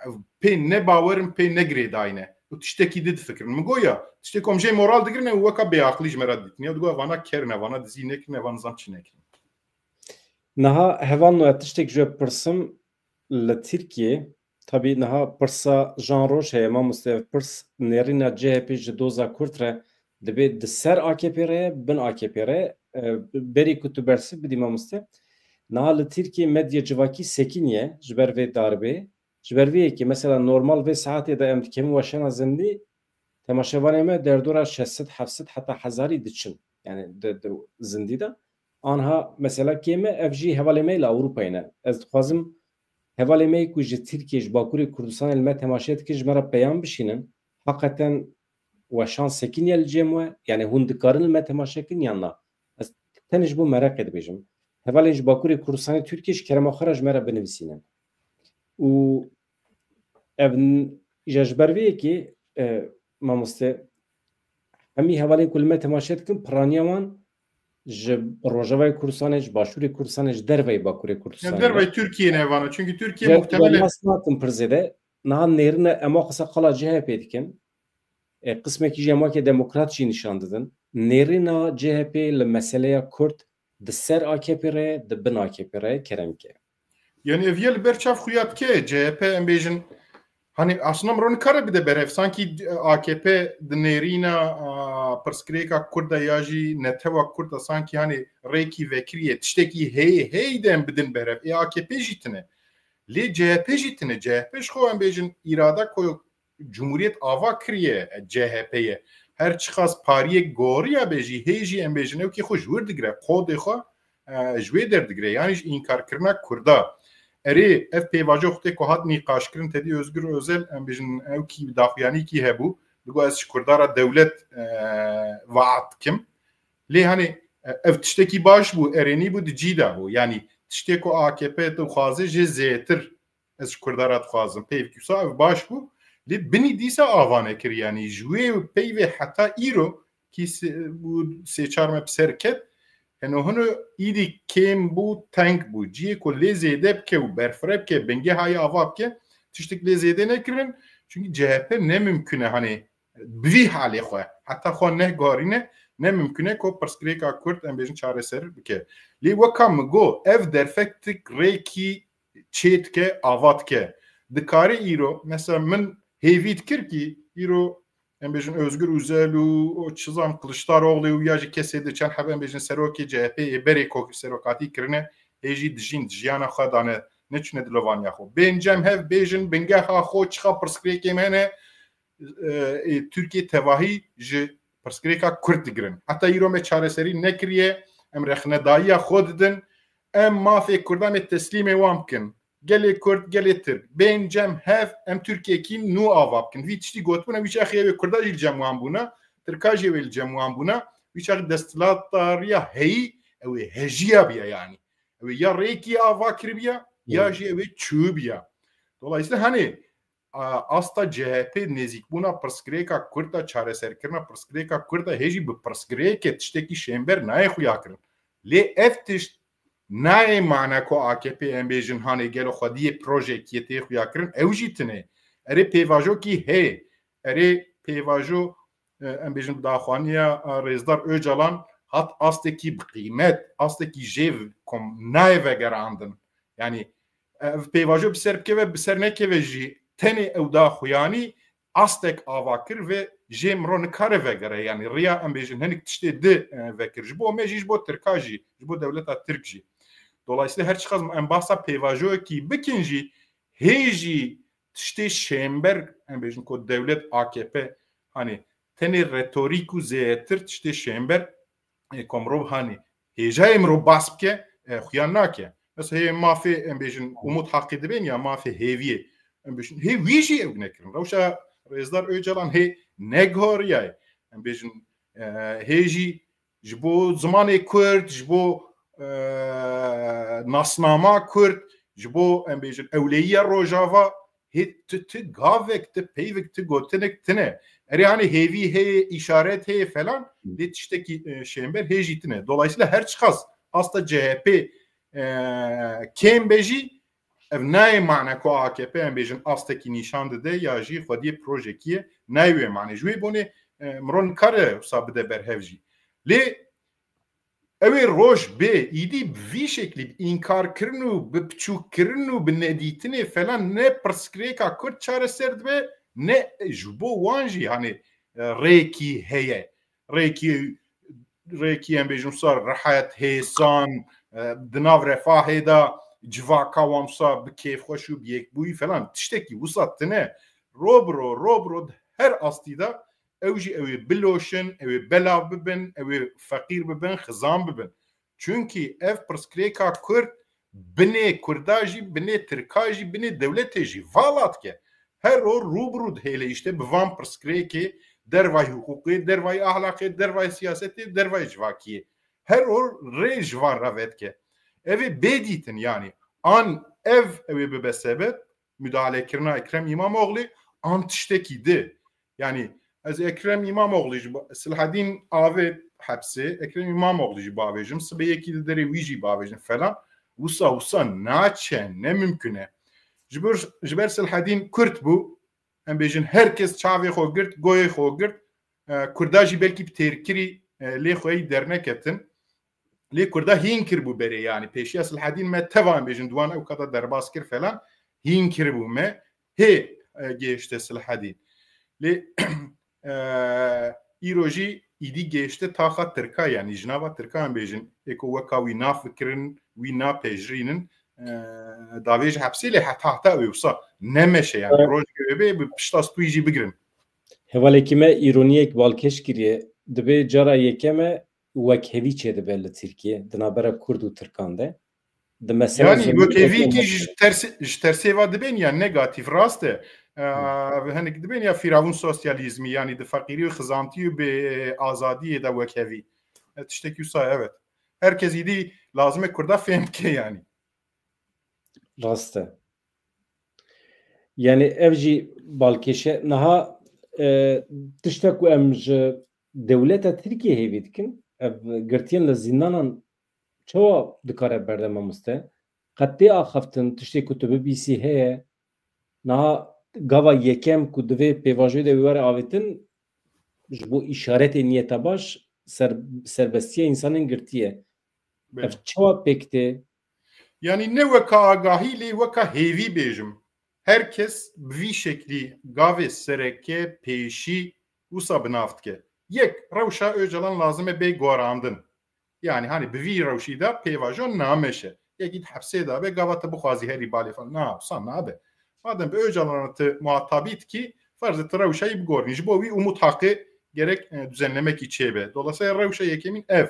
ev pê ne bawer in, pê ne girêdayî ne. Û tiştekî di difikirin. Min goya, tiştê ku em jê moral digirine û weka bêaqilî ji me re dîtine. Ew digo, vana ker ne, vana dizî nekirine, vana nizam çi nekirine. Niha hevalno, ez tiştek ji we pirsim, li Tirkiyê, tabî niha pirsa Jean Roche heye, mamoste, ev pirs nêrîna C H P ji doza Kurd re dibe di ser A K P re ye, bin A K P re ye. E, berî ku tu bersiv bidî, mamoste, niha li Tirkiyê medya civakî sekiniye ji ber vê darbê. Ji ber vê yekê, mesela, normal vê saetê de em dikevin weşana zindî, temaşevanê me derdora şeş sed, heft sed heta hezarî diçin. Yani di, di zindî de. Anha mesela kêm e, ev jî hevalê me li Ewropayê ne. Ez dixwazim hevalê me ku ji Tirkiyê, ji Bakurê Kurdistanê li me temaşe dikin, ji me re peyam bişînin. Heqeten weşan sekiniye li cem we? Yani hûn dikarin li me temaşe kin yan na? Ez tenê ji bo mereqê dibêjim. Hevalên ji Bakurê Kurdistanê Tirkiyê ji kerema xwe re ji me re binivîsînin. Û ev n-, îja ji ber vê yekê, e, mamoste, hemî hevalên ku li me temaşe dikin, piraniya wan ji Rojavayê Kurdistanê, ji Başûrê Kurdistanê, ji derveyî Bakurê Kurdistanê. Ya derveyî Tirkiyê ne vana. Çünkü Tirkiye muhtemelen nas nakin pir zêde. Niha nêrine ema qisa qala C H P dikin. E, qismekî jî em weke demokrat jî nîşan didin. Nêrîna C H P li meseleya Kurd di ser A K P re, di bin A K P re kerem ke. Yani ev yê li ber çav xuya dike, C H P em bêjin, hani aslında miro nikare bide berev, sanki A K P di nêrîna, a, pirsgirêka Kurd de ya jî netewa Kurd de sanki hani rêkî vekiriye, tiştekî hey hey de em bidin berev. E, A K P jî tine. Lê C H P jî tine. C H P ji xwe em bêjin îrada ku Cumhuriyet ava kiriye C H P'ye. Her çiqas pariyek goriya be jî, hê jî em bêjin ew kê xwe ji wir digire, qodê xwe, e, ji wê derdigire. Yanî ji înkarkirina Kurda. Erê, ev pêvajo xwe tê ku hat nîqaşkirin, tedî Özgür Özel, em bêjin ew kî daxuyanîkî hebû, digo ez ji Kurda re dewlet, e, vaat dikim. Lê hani, e, ev tiştekî baş bû, erênî bû, di cî de bû. Yanî tiştê ku A K P dixwaze jê zêtir ez ji Kurda re dixwazim. Peyvekî wisa ev baş bû. Lê binî dîsa ava nekir. Yanî ji wê peyvê heta îro kî se-, bû sê çar me bi ser ket. Heno hino îdî kêm bû, teng bû. Ciyê ku lê zêde bike û berfireh bike, bingeha yê ava bike, tiştik lê zêde nekirin. Çünkü C H P ne mimkun e, hani bi vî halê xwe, heta xwe nehgarîne, ne mimkun e ku pirsgirêka Kurd, em bêjin, çareser bike. Lê weka min got, ev derfetik rêkî çêdike, ava dike. Dikare îro, mesela min hêvî dikir kî îro, em bêjin, Özgür Özel û o çizan Kılıçdaroğlu û ya jî kesê di çend heb, em bêjin, serokê C H P'ê berê ku serokatî kirine, hê jî dijîn, di jiyana xwe dane, neçûne dilovaniya xwe. Bên cem hev bêjin, bingeha xwe çiqa pirsgirêkê me hene, e, e, Tirkiye tevahî ji pirsgirêka Kurd digirin. Heta îro me çareserî nekiriye, em rexnedayiya xwe didin, em mafê Kurdan ê teslîmê wan bikin. Gelê Kurd, gelê Tirk, bên cem hev em Tirkiyekî nû ava bikin. Vî tiştî gotibûne, wî çaxê ew ê Kurda jî li cem wan bûna, Tirka jî ew ê li cem wan bûna, wî çaxê desthilatdariya heyî ew ê hejiya biya yanî. Ew ê ya rêkî ava kiribiya, ya jî ew ê çûbiya. Dolayısıyla hani a, asta C H P nêzîkbûna pirsgirêka Kurd a, çareserkirina pirsgirêka Kurd a, hê jî bi pirsgirêkê tiştekî şênber nayê xuya kirin. Lê ev tişt nayê mane ku A K P em bêjin hanê gelo xwediyê projekiyê tê xuya kirin, ew jî tine. Erê pêvajokî heye. Erê pêvajo, e, em bêjin daxwaniya, e, Rêzdar Ocalan hat astekî bi qîmet, astekî jêv kom nayê vegerandin. Yani, e, ev pêvajo bi ser bikeve, bi ser nekeve jî tenê ew daxuyanî astek ava kir ve jê miro nikare vegere. Yani riya em bêjin hinik tiştê di, e, vekir. Ji bo me jî, ji bo Tirka jî, ji bo dewleta Tirk jî. Dolayısıyla her çiqas em bahsa pêvajoyekî bikin jî, hê jî tiştê şênber, em bêjin ku dewlet A K P, hani tenê retorîk û zêdetir tiştê şênber, e, ku mirov hani hêjayê mirov bas bike, e, xuya nake. Mesela hê mafê, em bêjin, Umut Haqî dibên ya mafê hêviyê. Em bêjin, hê wî jî ew nekirin. Rewşa Rêzdar Ocalan hê negihoriyaye. Em bêjin, e, hê jî ji bo zimanê Kurd, ji bo, e, nasnama Kurd, ji bo, em bêjin, ewleyiya Rojava, hê ti, ti gavek, ti peyvek, ti gotinek tine. Erê hani hêvî heye, îşaret heye falan, lê tiştekî, e, şênber hê jî tine. Dolayısıyla her çiqas asta C H P, e, kêm be jî, ev nayê mane ku A K P em bêjin astekî nîşan dide ya jî xwediyê projekî ye, nayê wê mane. Ji wê bonê, e, miro nikare wisa bide ber hev jî. Lê ew ê roj bê, îdî bi vî şeklî bi înkarkirin û bi piçûkkirin û bi nedîtinê falan ne pirsgirêka Kurd çareser dibe, ne ji bo wan jî hani, e, rêkî heye. Rêkî, rêkî em bêjin wisa rehet, hêsan, e, di nav refahê de civaka wan wisa bi kêfxweş û bi yekbûyî falan tiştekî wisa tine. Ro bi ro, ro bi ro di her astî de ew jî ew ê biloşin, ew ê belav bibin, ew ê feqîr bibin, xizan bibin. Çunkî ev pirsgirêka Kurd binê Kurda jî, binê Tirka jî, binê dewletê jî vala dike. Her roj rû bi rû dihêle îşte bi van pirsgirêkê, dervayî hiqûqê, dervayî ahlaqê, dervayî siyasetê, dervayî civakiyê. Her roj rê ji van re vedike. Ev ê bê dîtin, yanî an ev ew ê bibe sebeb, müdahalekirina Ekrem İmamoğlu an tiştekî di. Yani ez Ekrem İmamoğlu jî ba-, Silahedîn avê hepsê, Ekrem İmamoğlu jî bavêjim, sibê yekî di derê wî jî bavêjim falan. Wisa, wisa naçe, ne mümkün e. Ji ber, ji ber Silahedîn Kurd bû, em bêjin her kes çavê xwe girt, goyê xwe girt. E, Kurda jî belkî bi têrkirî, e, lê xwe yî derneketin. Lê Kurda hîn kiribû berê, yanî pêşiya Silahedîn me teva em bêjin di wan ew kata derbas kir falan, hîn kiribû me, hê, e, gêşte Silahedîn. Lê, e, îro jî îdî gêşte taxa Tirka, yanî ji nava Tirka em bêjin, ê ku weka wî nafikirin, wî napejirînin, e, davêje hepsê lê heta heta wê wisa nemeşe, yanî Evet. rojekê wê bê bi pişta stûyî jî bigirin. Hevalekî me îroniyek balkêş kiriye, dibê cara yekeme wekhevî çêdibe li Tirkiye, di navbera Kurd û Tirkan de. Di mesela Yani zemîn wekhevî ev ki ji tersê, ji tersê va dibên ya negatif, rast e. Ev hinek dibên ya firavun sosyalîzmî, yani di feqîrî û xizantî û bê azadiyê de wekhevî. E, tiştekî wisa, evet. Herkes îdî lazim e Kurda fêm bike yani. Rast e. Yani ev jî balkêş e. Niha, e, tiştek ku em ji dewleta Tirkiye hêvî dikin, ev girtiyên li zîndanan çawa dikare berde, mamoste? Qet tê axaftin, tiştê ku tu bibîsî heye? Niha gava yekem ku divê pêvajoyê de wê were avêtin, ji bo îşaretê niyeta baş, ser-, serbestiya însanên girtiye. Belê. Ev çawa pêk tê? Yani ne weka agahî lê weka hêvî bêjim. Her kes bi vî şeklî gavê sereke, pêşî wisa bi nav dike. Yek, rewşa Ocalan lazim e bê gorandin. Yani hani bi vî rewşî de pêvajo nameşe. Yekî di hepsê de be, gava te bixwazî herî balê falan. Na, wisa nabe. Madem bi Ocalan tu muhatabî dikî, ferz e tu rewşa yî bigorînî. Ji bo wî Umut Haqê gerek, e, düzenlemekî çêbe. Dolayısıyla rewşa yekemîn ev.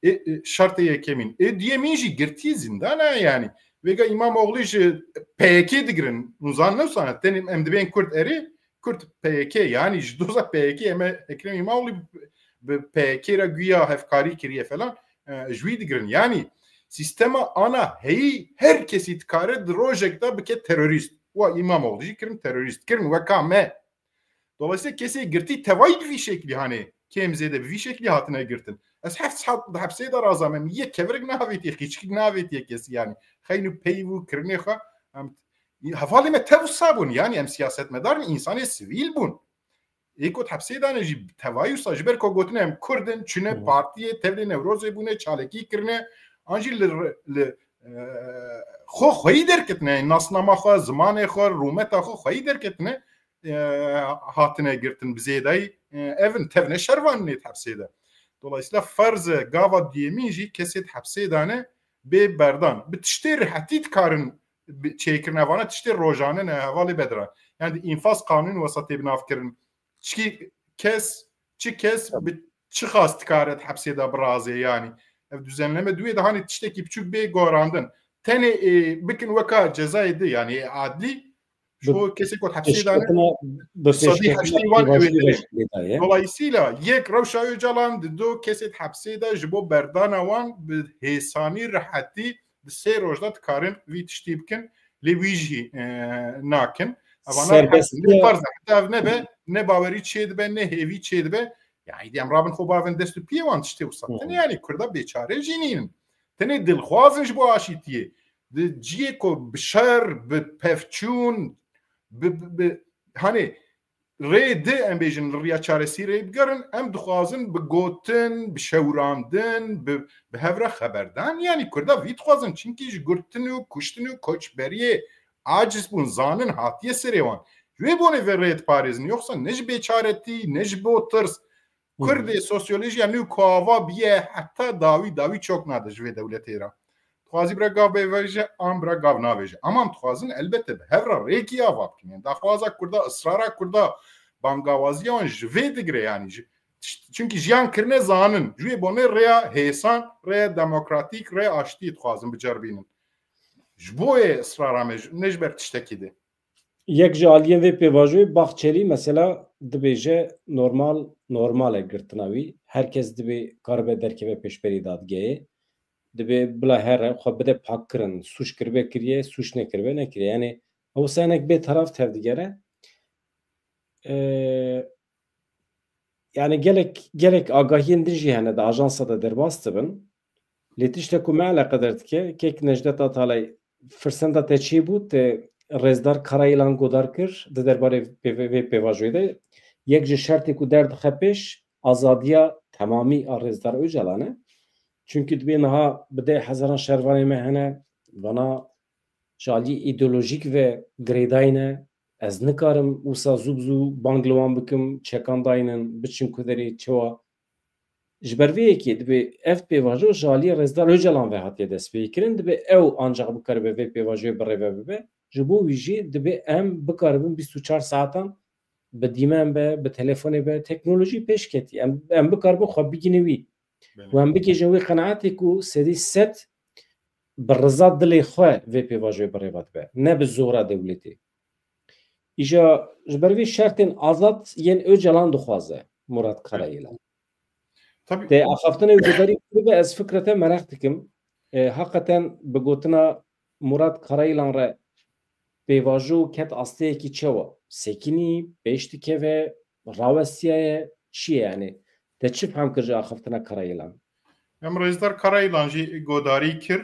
E, e, şertê yekemîn. E, duyemîn jî girtî zîndan e yani. Vêga İmamoğlu ji P Y K digirin. Hûn zanin ne wisa ne. Tenê em dibên Kurd erê, Kurd P Y K, yani ji doza P Y K em e Ekrem İmamoğlu bi P Y K re güya hevkarî kiriye falan, e, ji wî digirin. Yani sîstema ana heyî her kesî dikare di rojek de bike terorîst. Wa Îmamoğlu jî kirin terorîst, kirin weka me. Dolayısıyla kesê girtî tevayî bi vî şeklî, hani kêm zêde bi vî şeklî hatine girtin. Ez heft saet di hepsê de razame, min yek kevirik neavêtiye, qîçkik neavêtiye kesî, yani xeyn û peyv û kirinê xwe. Em, hevalê me tev wisa bûn, yani em siyasetmedar ne, însanê sivîl bûn. Ê ku di hepsê de ne jî tevayî wisa, ji ber ku gotine em Kurd in, çûne Hı. partiyê, tevlê Newrozê bûne, çalakî kirine, an jî li, li, e, xwe xweyî derketine, nasnama xwe, zimanê xwe, rûmeta xwe xweyî derketine, e, hatine girtin bi zêdayî, e, ev in tevne şervanê di hepsê de. Dolayısıyla ferz e gava duyemîn jî kesê di hepsê de ne bê berdan. Bi tiştê rihetî dikarin bi-, çêkirin. Evana tiştê rojane ne, hevalê Bedran. Yani di înfaz qanûn wesa tê binavkirin. Çi kes, çi kes Tabii. bi çi xas dikare di hepsê de birazê yani. Ev düzenleme duyê de hani tiştekî biçûk bê gorandin. Tenê, e, bikin weka cezayê di yani, e, adlî. Ji Bi bo kesê ku di hepsê de ne, pêşketina, bi sedî pêşketina heştê wan pêvajoyê ew ê re şikilê daye. Dolayısıyla yek rewşa Ocalan di do kesê di hepsê de ji bo berdana wan bi hêsanî, rihetî di sê roj de dikarin vî tiştî bikin, lê wî jî, e, nakin. Evana Serbestiya rihet, lê farz e, heta ev nebe, ne bawerî çêdibe, ne hêvî çêdibe. Yani, em rabin xwe bavin dest û piyê wan tiştê wisa. Hı. Tenê yani Kurda bêçare jî nînin. Tenê dilxwazin ji bo aşîtiyê. Di ciyê ku bi şer, bi pevçûn, bi, bi, bi, hani rê di, em bêjin, li riya çaresî rê bigerin, em dixwazin bi gotin, bi şewirandin, bi, bi hev re xeberdan, yani Kurda vî dixwazin, çimkî ji girtin û kuştin û koçberiyê aciz bûn, zanin hatiye serê wan. Ji wê bonê vê rê diparêzin, yoksa ne ji bêçaretî, ne ji bo tirs. Hı hı. Kurdê sosyolojiya nû ku ava biye heta dawî, dawî çok nade ji vê dewletê re. Dixwazî bira gav bêveje, an bira gav navêje. Ama em dixwazin elbette bi hev re rêkî ava bikin. Yani daxwaza Kurda, israra Kurda, bangawaziya wan ji vê digire yani. Ji, çimkî jiyan kirine zanin. Ji wê bonê rêya hêsan, rêya demokratîk, rêya aştiyê dixwazin biceribînin. Ji bo yê israra me, ji, ne ji ber tiştekî di. Yek ji aliyên vê pêvajoyê Bahçelî mesela dibêje normal, normal e girtina wî. Her kes dibê karibe derkeve pêşberî dadgehê. Dibê bila here xwe bide pakkirin. Sûc kiribe kiriye, sûc nekiribe nekiriye. Yani ew senek bê taraf tevdigere. Ee, yani gelek, gelek agahiyên din jî hene di ajansa de derbas dibin. Lê tiştek ku me eleqedar dike, kek Necdet Atalay firsenda te çêbû, te Rêzdar Karayilan godar kir di derbarê pê-, vê pêvajoyê de. Yek ji şertê ku derdixe pêş, azadiya temamî a Rêzdar Ocalan e. Çimkî dibê niha bi deh hezaran şervanê me hene, vana ji aliyê îdeolojîk ve girêdayî ne. Ez nikarim wisa zû bi zû bang li wan bikim, çekan daynin, biçin ku derê çewa. Ji ber vê yekê dibê ev pêvajo ji aliyê Rêzdar Ocalan ve hatiye destpêkirin, dibê ew ancaq bikaribe vê pêvajoyê birêve bibe. Ji bo wî jî dibê em bikaribin bîst û çar saetan bi dîmen be, bi telefonê be, teknolojî pêş ketî. Em, em bikaribin xwe bigînin wî. Belê. Û em bigihîjin wê qenaetê ku sedî sed bi riza dilê xwe vê pêvajoyê birêve dibe, ne bi zora dewletê. Îja ji ber vê şertên azad yên Ocalan dixwaze Murat Karayilan. Tabii. Te axaftinê û guhdarî kiribe, ez fikra te meraq dikim. E, heqeten bi gotina Murat Karayilan re pêvajo ket asteyekî çewa? Sekinî, pêş dikeve, rawestiyaye, çi ye yani? Te çi fehm kir ji axaftina Karayilan? Em Rêzdar Karayilan jî godarî kir.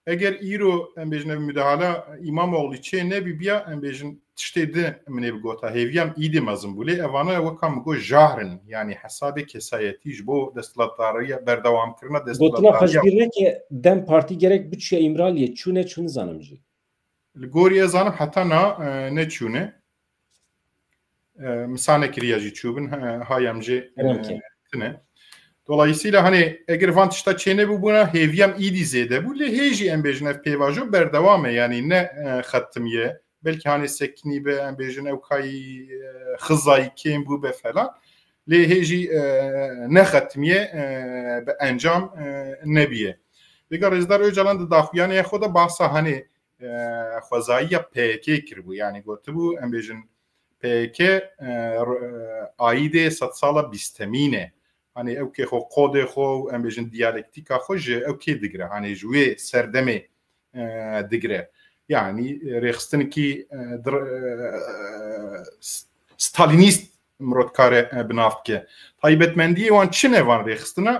Eger îro, em bêjin, ev müdahale Îmamoğlu çê nebîbiya, em bêjin, tiştê di min ê bigota. Hêviya min îdî mezin bû. Lê evana weka min got jahr in. Yani hesabê kesayetî ji bo desthilatdariya, berdewamkirina Gotina desthilatdariya. Xweşbîr neke, DEM Partî gerek biçûye Îmraliyê, çû neçû nizanim jî. Li gorî ez zanim heta na, e, neçûne. E, misa nekiriya jî çûbin, e, hayam jî, e, Belkî. tine. Dolayısıyla hani eger van tişta çênebûbûna, hêviyam îdî zêde bû, lê hê jî em bêjin ev pêvajo berdewam e, yani ne, e, xetimiye. Belkî hani sekinî be, em bêjin ew kayî, e, xizayî kêm bû be falan. Lê hê jî, e, ne xetimiye, e, bi encam, e, nebiye. Vêga Rêzdar Ocalan di daxuyanê xwe de bahsa hani e, xwezayiya P Y K kiribû. Yani gotibû, em bêjin, P Y K, e, r-, e, ayîdê sedsala bîstemîn e. Hani ew kê xwe, kodê xwe û, em bêjin, diyalektîka xwe ji ew kê digire. Hani ji wê serdemê, e, digire. Yani, e, rêxistinekî, e, dir-, e, s-, Stalînîst mirov dikare, e, bi nav bike. Taybetmendiyê wan çi ne van rêxistina?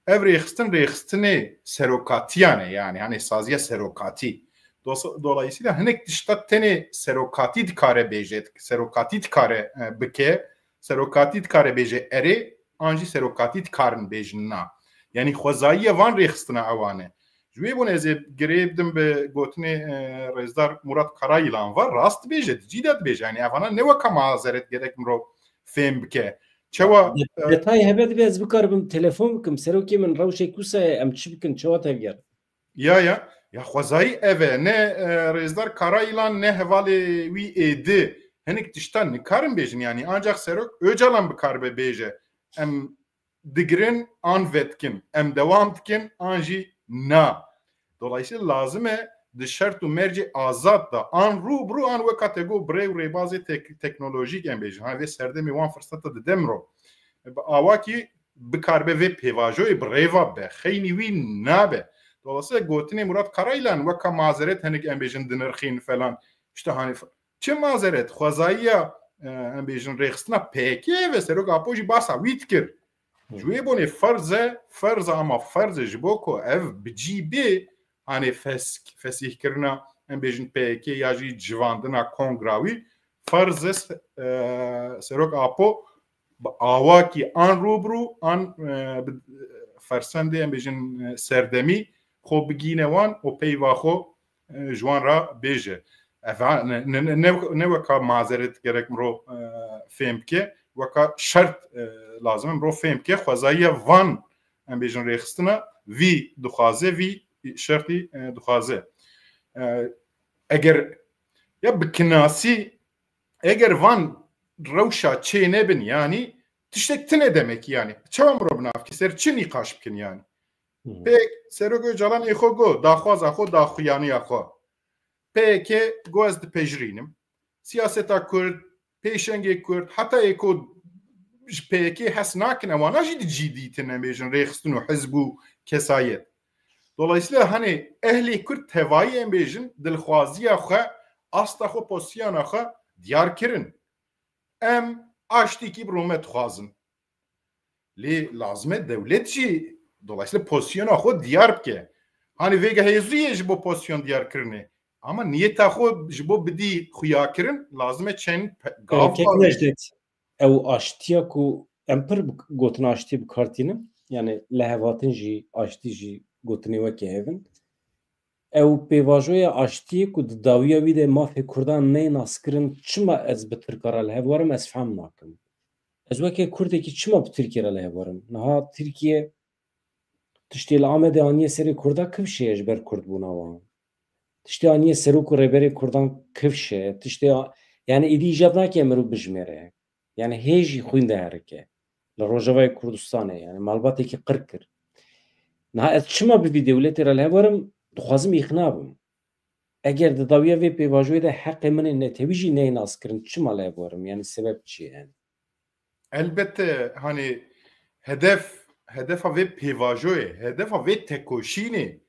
Ev rêxistin, rêxistinê serokatiyan e, yani, hani saziya serokatî. Dos-, dolayısıyla hinek tişta tenê serokatî dikare bêje, serokatî dikare, e, bike, serokatî dikare bêje erê, an jî serokatî dikarin bêjin na. Yani xwezayî van rêxistina ewan e. Ji wê bûne ez ê girê bidim bi gotinê, e, Rêzdar Murat Karayilan ve, rast dibêje, di cî de dibêje. Yani evana ne weka mazeret gerek mirov fêm bike. Çawa, e, detayê hebe dibe ez bikaribim telefon bikim. Serokê min, rewşek wisa ye, em çi bikin, çawa tevger? Ya, ya. Ya xwezayî ev e. Ne, e, Rêzdar Karayilan, ne hevalê wî êdi. Hinek tiştan nikarin bêjin. Yani ancak Serok Ocalan bikaribe bêje. Em digirin an vedikin, em dewam dikin an jî na. Dolayısıyla lazim e di şert û mercê azad de an rû bi rû an weka te got bi rê û rêbazê tek-, teknolojîk em bêjin. Ha vê serdemê wan firseta dide mirov. Bi awakî bikaribe vê pêvajoyê bi rêva be. Xeynî wî nabe. Dolayısıyla gotinê Murat Karaylan weka mazeret hinek em bêjin dinirxîn falan. İşte hani f-, çi mazeret? Xwezayiya, e, em bêjin rêxistina P K K ve Serok Apo jî basa wî dikir. Ji wê bonê ferz e, ferz e ama ferz e ji bo ku ev bi cî bê, hanê fes-, fesîhkirina, em bêjin P K K ya jî civandina kongra wî, ferz e se-, e, Serok Apo bi awakî an rûbirû an, e, bi fersendê, em bêjin, e, serdemî xwe bigîne wan û peyva xwe, e, ji wan re bêje. Ev ha-, ne, ne, ne, ne, ne weka mazeret gerek mirov, e, fêm bike, weka şert, e, lazim e mirov fêm bike. Xwezayiya van, em bêjin, rêxistina vî dixwaze, vî şertî, e, dixwaze. E, eger ya bi kinasî, eger van rewşa çê nebin, yanî tiştek tine demek, yanî çawa mirov bi nav bike, ser çi nîqaş bikin yanî? Pêk Serok Ocalan ê xwe got, daxwaza xwe, daxuyaniya xwe. P K K got ez dipejirînim. Siyaseta Kurd, pêşengê Kurd, heta ê ku ji P K K hes nakin, ewana jî di cî dîtin, em bêjin, rêxistin û hizb û kesayet. Dolayısıyla hani ehlê Kurd tevayî, em bêjin, dilxwaziya xwe, asta xwe, pozîsyona xwe diyar kirin. Em aştîkî bi rûmet dixwazin. Lê lazim e dewlet jî, dolayısıyla, pozîsyona xwe diyar bike. Hani vêga hêzû ye ji bo pozîsyon diyarkirinê. Ama niyeta xwe ji bo bidî xuyakirin, lazim e çend pe-, gav Kek bavê. Necdet, ew aştiya ku em pir bi-, gotina aştiyê bi kar tînin, yani lihevhatin jî, aştî jî gotinê wekî hev in. Ew pêvajoya aştiyê ku di dawiya wî de mafê Kurdan neyê naskirin, çima ez bi Tirka re li hev werim, ez fehm nakim. Ez weke Kurdekî çima bi Tirkiye re li hev werim? Niha Tirkiye tiştê li Amedê aniye serê Kurda kifş e ji ber Kurdbûna wan. Tiştê aniye serok û rêberê Kurdan kifş e. Tiştê a-, yani êdî îcab nake mirov bijmêre. Yani hê jî xwîn diherike. Li Rojavayê Kurdistanê, yani malbatekî qir kir. Niha ez çima bi vî dewletê re li hev werim, dixwazim îqna bim. Eger di dawiya vê pêvajoyê de heqê min ê netewî jî neyê naskirin, çima li hev werim? Yani sebeb çi ye yani? Elbette, hani hedef, hedefa vê pêvajoyê, hedefa vê tekoşînê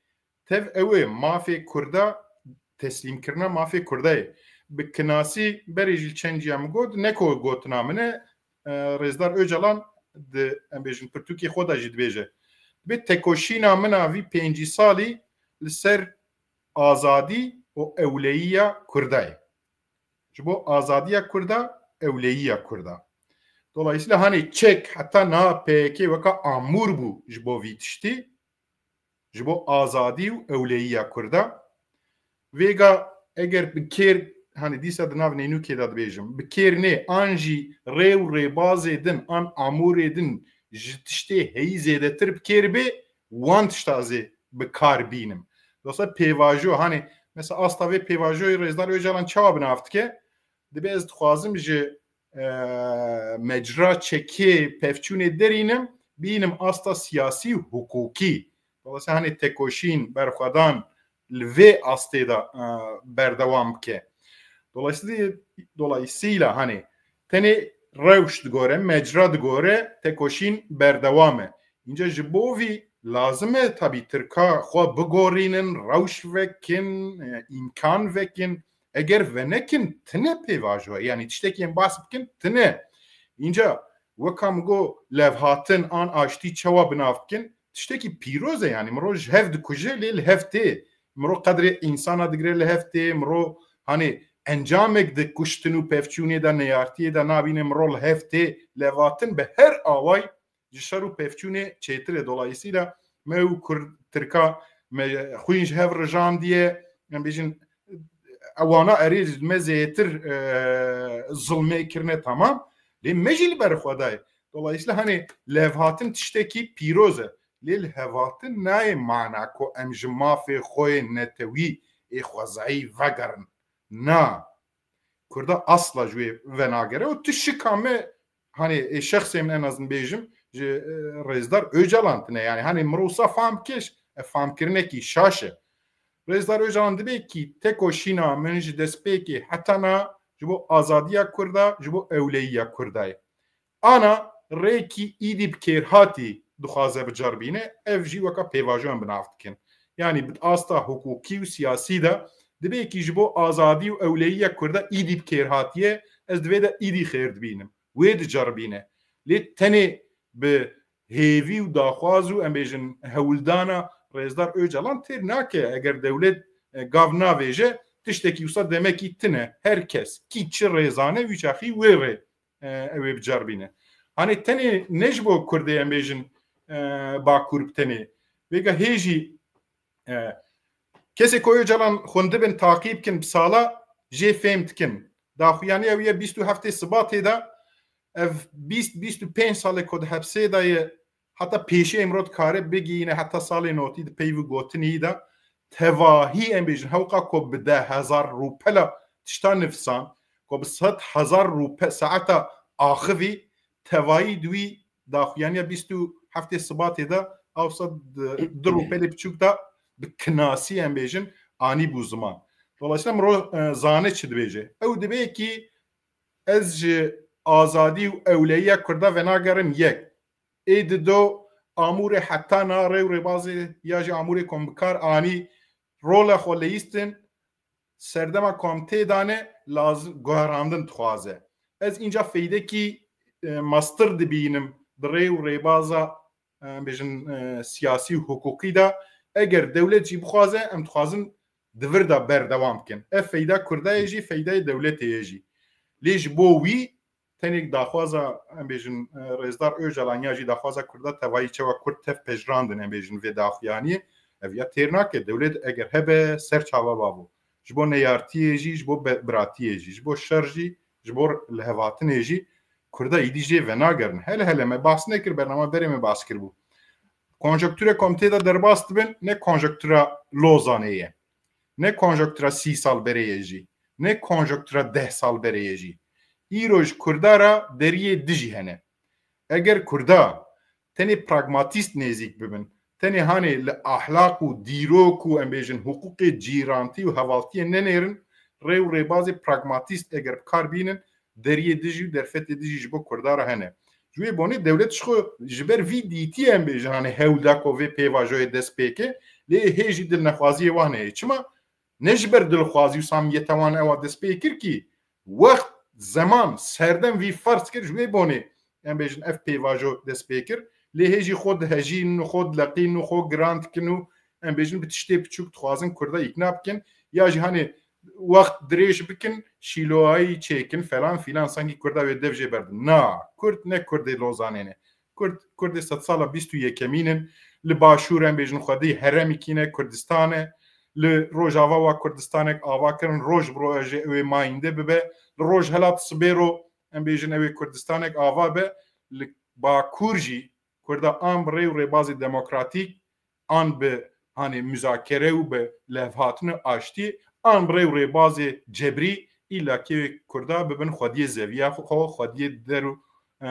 tev ew ê, mafê Kurda, teslîmkirina mafê Kurda ye. Bi kinasî berê jî çend ciya min got, ne ku gotina min e, e, Rêzdar Ocalan di, em bêjin, pirtûkê xwe de jî dibêje. Dibê tekoşîna min a vî pêncî salî li ser azadî û ewleyiya Kurda ye. Ji bo azadiya Kurda, ewleyiya Kurda. Dolayısıyla hani çek heta niha P K K weka amûr bû ji bo vî tiştî, ji bo azadî û ewleyiya Kurda. Vêga eger bi kêr, hani dîsa di nav nênûkê de dibêjim, bi kêr nê an jî rê û rêbazê din an amûrê din ji tiştê heyî zêdetir bi kêr bê, wan tişta ez ê bi kar bînim. Dosta pêvajo, hani mesela asta vê pêvajoyê Rêzdar Ocalan çawa bi nav dike? Dibê ez dixwazim ji, e, mecra çekê pevçûnê derînim, bînim asta siyasî û hukukî. Dolayısıyla hani tekoşîn, berxwedan li vê astê de, e, berdewam bike. Dolayısıyla, dolayısıyla hani tenê rewş digore, mecra digore, tekoşîn berdewam e. Înca ji bo vî lazim e tabî Tirka xwe bigorînin, rewş vekin, e, îmkan vekin. Eger venekin, tine pêvajo ye. Yanî tiştekî em bas bikin, tine. Înca weka min got, levhatin an aştî çawa bi nav dikin? Tiştekî pîroz e, yanî mirov ji hev dikuje, lê li hev tê. Mirov qedrê însana digire, li hev tê. Mirov, hanê, encamek di kuştin û pevçûnê de, neyartiyê de nabîne, mirov li hev tê. Levhatin bi her away ji şer û pevçûnê çêtir e. Dolayîsîla me û Kurd, Tirka me xwîn ji hev rijandiye, em bêjin, ewana erê me zêtir, e, zilmê kirine, tamam. Lê me jî li ber xwe daye. Dolayîsîla, hanê, levhatin tiştekî pîroz e. Lê levhatin nayê mana ku em ji mafê xwe yê netewî ê xwezayî vegerin. Na. Kurda asla ji wê venagere û tu şika me, hanê, ê şexsê min, en azin bêjim, ji, e, Rêzdar Ocalan tine. Yanî, hanê, mirov wisa fam kêş, e, famkirinekî şaş e. Rêzdar Ocalan dibê kî teko şîna min ji destpêkê heta na ji bo azadiya Kurda, ji bo ewleyiya Kurda ye. Ana rêkî îdî bi kêrhatî dixwaze biceribîne, ev jî weka pêvajoyan bi nav dikin. Yanî bi asta hukukî û siyasî de dibê kî ji bo azadî û ewleyiya Kurda îdî bi kêrhatî ye, ez di vê de îdî xêr dibînim. Wê diceribîne. Lê tenê bi hêvî û daxwaz û, em bêjin, hewldana Rêzdar Ocalan têr nake. Eger dewlet, e, gav navêje, tiştekî wisa demekî tine. Her kes, kî çi rêzane, wî çaxî wê rê, e, ew ê biceribîne. Hanê tenê ne ji bo Kurdê, em bêjin, e, Bakur bi tenê. Vêga hê jî, e, kesê ku Ocalan xwendibin, taqîb kin bi sala, jê fêm dikin. Daxuyaniya wî ye bîst û heftê Sibatê de, ev bîst, bîst û pênc salê ku di hepsê de ye, heta pêşê îmro dikare bigihîne heta salê notî di peyv û gotinî de, tevahî, em bêjin, hewqa ku bi deh hezar rûpela tişta nivisan, ku bi sed hezar rûpe saeta axivî, tevahî di wî daxuyaniya bîst û heftê Sibatê de, awsa di, di rûpelê biçûk de bi kinasî, em bêjin, anî bû ziman. Dolayîsîla mirov, e, zane çi dibêje. Ew dibê kî ez ji azadî û ewleyiya Kurda venagerim yek. Ê dido amûrê heta na rê û rêbazê ya jî amûrê ku em bi kar anî, rola xwe leyîstin, serdema ku em tê dane, lazim guherandin dixwaze. Ez înca feydekî, e, mestir dibînim di rê û rêbaza, e, em bêjin, e, siyasî û hukukî de. Eger dewlet jî bixwaze, em dixwazin di vir de berdewam bikin. Ev feyda Kurda ye jî, feydayê dewletê ye jî. Lê ji bo wî tenê daxwaza, em bêjin, e, Rêzdar Ocalan ya jî daxwaza Kurda tevayî çawa Kurd tev pejirandin, em bêjin, vê daxuyaniyê, ev ya têr nake. Dewlet eger hebe, ser çava bavo. Ji bo neyartiyê jî, ji bo be-, biratiyê jî, ji bo şer jî, ji bo lihevhatinê jî, Kurda îdî jê venagerin. Hele hele me bahs nekir, bernama berê me bahs kiribû. Konjonktura ku em tê de derbas dibin, ne konjonktura Lozanê ye. Ne konjonktura sî sal berê ye jî. Ne konjonktura deh sal berê ye jî. Îro ji Kurda re deriyê dijî hene. Eger Kurda tenê pragmatîst nêzîk bibin, tenê hanê li ahlaq û dîrok û, em bêjin, hiqûqê cîrantî û hevaltiyê nenêrin, rê û rêbazê pragmatîst eger bi kar bînin, deriyê dijî û derfetê dijî ji bo Kurda re hene. Ji wê bonê dewlet ji xwe ji ber vî dîtiyê, em bêjin, hanê hewl da ku vê pêvajoyê dest pê ke, lê hê jî dilnexwaziyê wan heye. Çima? Ne ji ber dilxwazî û samiyeta wan ewa dest pê kir kî, wext, zeman, serdem vî ferz kir, ji wê bonê, em bêjin, ev pêvajo dest pê kir. Lê hê jî xwe dihejînin û xwe dileqînin û xwe giran dikin û, em bêjin, bi tiştê piçûk dixwazin Kurda îkna bikin. Ya jî hanê wext dirêj bikin, şîloyayî çêkin, felan filan, sangî Kurda wê dev jê berdin. Na, Kurd ne Kurdê Lozanê ne. Kurd, Kurdê sedsala bîst û yekemîn in. Li Başûr, em bêjin, xwedî heremekî ne, Kurdistan e. Li Rojava wa Kurdistanek ava kirin, roj bi rojê ew ê mayînde bibe. Li Rojhelat sibê ro, em bêjin, ew ê Kurdistanek ava be. Li Bakur jî Kurda an bi rê û rêbazê demokratîk, an bi, hanê, muzakere û bi levhatin û aştî, an bi rê û rêbazê cebrî, îlla kê wê Kurda bibin xwediyê zeviya xwe, xwediyê der û, e,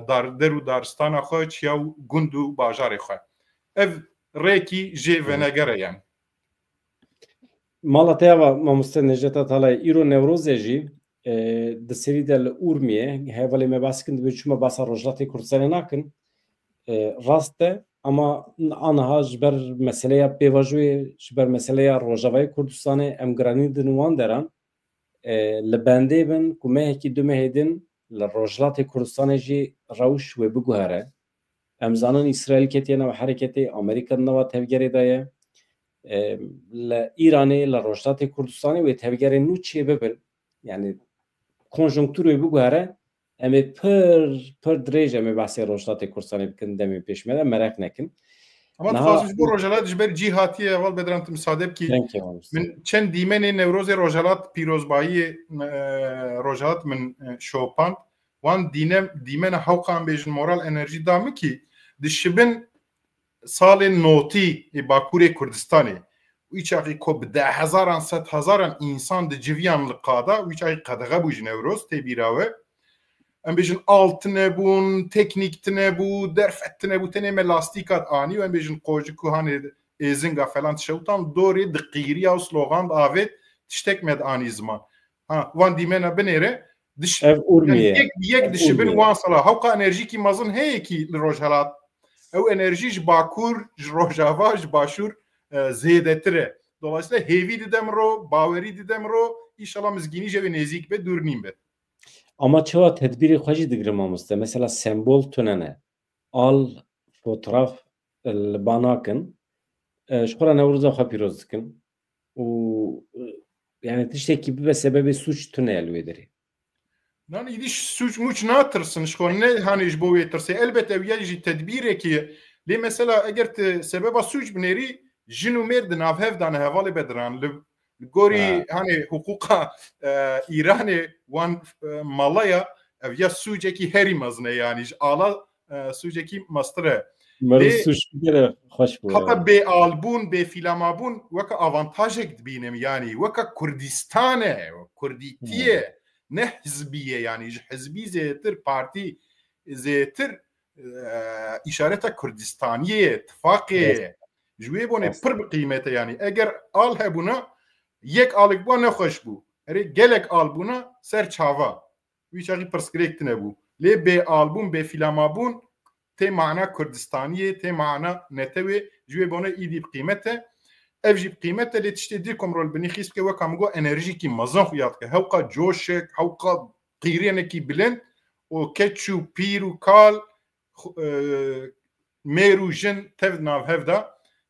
dar, der û daristana xwe, çiya û gund û bajarê xwe. Ev rêkî jê venegere ye. Mala te ava, mamoste Necdet Atalayê, îro Newroz e jî, e, di serî de li Urmiyê, hevalê me behs kin, dibê çima behsa Rojhilatê Kurdistanê nakin. E, rast e, Ama aniha ji ber meseleya pêvajoyê, ji ber meseleya Rojavayê Kurdistanê em giranî din wan deran. E, li bendê bin ku mehekî du mehê din li Rojhilatê Kurdistanê jî rewş wê biguhere. Em zanin Îsraîl ketiye nava hereketê, Amerîka di nava tevgerê de ye. E, li Îranê, li Rojhilatê Kurdistanê wê tevgerên nû çêbibin. Yani konjonktur wê biguhere, em ê pir, pir dirêj em ê behsê Rojhilatê Kurdistanê bikin, demên pêş me de meraq nekin. Ama Niha dixwazim ji bo Rojhilat ji ber cî hatiye heval Bedran, tu misade bikî. Thank you, mamoste. Min çend dîmenê Newrozê Rojhilat pîrozbayiyê, e, Rojhilat min, e, şopand. Wan dîne, dîmena hewqan bêjin moral enerjî da min kî dişibin salên notî ê Bakurê Kurdistanê. Wî çaxî ko bi deh hezaran, sed hezaran însan di civiyan li qada, wî çaxî qedexe bû ji Newroz, tê bîra we. Em bêjin al tune bûn, teknîk tune bû, derfet tune bû, tenê me lastîka anî û em bêjin qocik û hanê êzinga falan tişewtan dorê diqîriya û slogan diavêt, tiştek me dianî ziman. Ha, wan dîmena binêre, diş-, Ev Urmiye. Yani yek, yek Ev dişibin Urmiye. Wan sala. Hewqa enerjîkî mezin heye kî li Rojhelat. Ew enerjî ji Bakur, ji Rojava, ji Başûr, e, zêdetir e. Dolayısıyla hêvî dide min ro, bawerî dide min ro, înşallah mizgînî jê wê nêzîk be, dûr nîn be. Ama çawa tedbîrê xwe jî digirin mamoste? Mesela sembol tune ne. Al, fotoğraf, e, li ba nakin. E, ji xwe re Newroza xwe pîroz dikin. Û, e, yani tiştekî bibe sebebê sûc tune ye li wê derê. Nan îdî ji sûc mûç natirsin, ji xwe ne hanê ji bo wê tirsê. Elbet ew ya jî tedbîrekî ye. Lê mesela eger tu sebeba sûc binêrî, jin û mêr di nav hev de ne hevalê Bedran. Li, li gorî Ha. hanê hiqûqa, e, Îranê wan, e, mala ya, ev ya sûcekî herî mezin e, yanî ji ala, e, sûcekî mestir e. Meriv Lê sûc bigere xweş bû, heta ya. Bêalbûn, bêfîlamabûn weke avantajek dibînim, yanî weke Kurdistan e, kurdîtî ye, Hmm. ne hizbî ye, yanî ji hizbî zêtir, partî zêtir, e, îşareta Kurdistaniyê ye, tifaqê ye. Rast. Ji wê bonê Rast. pir bi qîmet e, yanî eger al hebûna, yek alik bû nexweş bû. Erê gelek al bûna ser çava. Wî çaxî pirsgirêk tune bû. Lê bêalbûn, bêfîlamabûn tê mana Kurdistaniyê, tê mana netewê, ji wê bone îdî bi qîmet e. Ev jî bi qîmet e, lê tiştê dî ku mirov li binî xîs bike, weka min got, enerjîkî mezin xuya dike. Hewqa coşek, hewqa qîrênekî bilind û keç û pîr û kal, xu-, e, mêr û jin tev di nav hev de,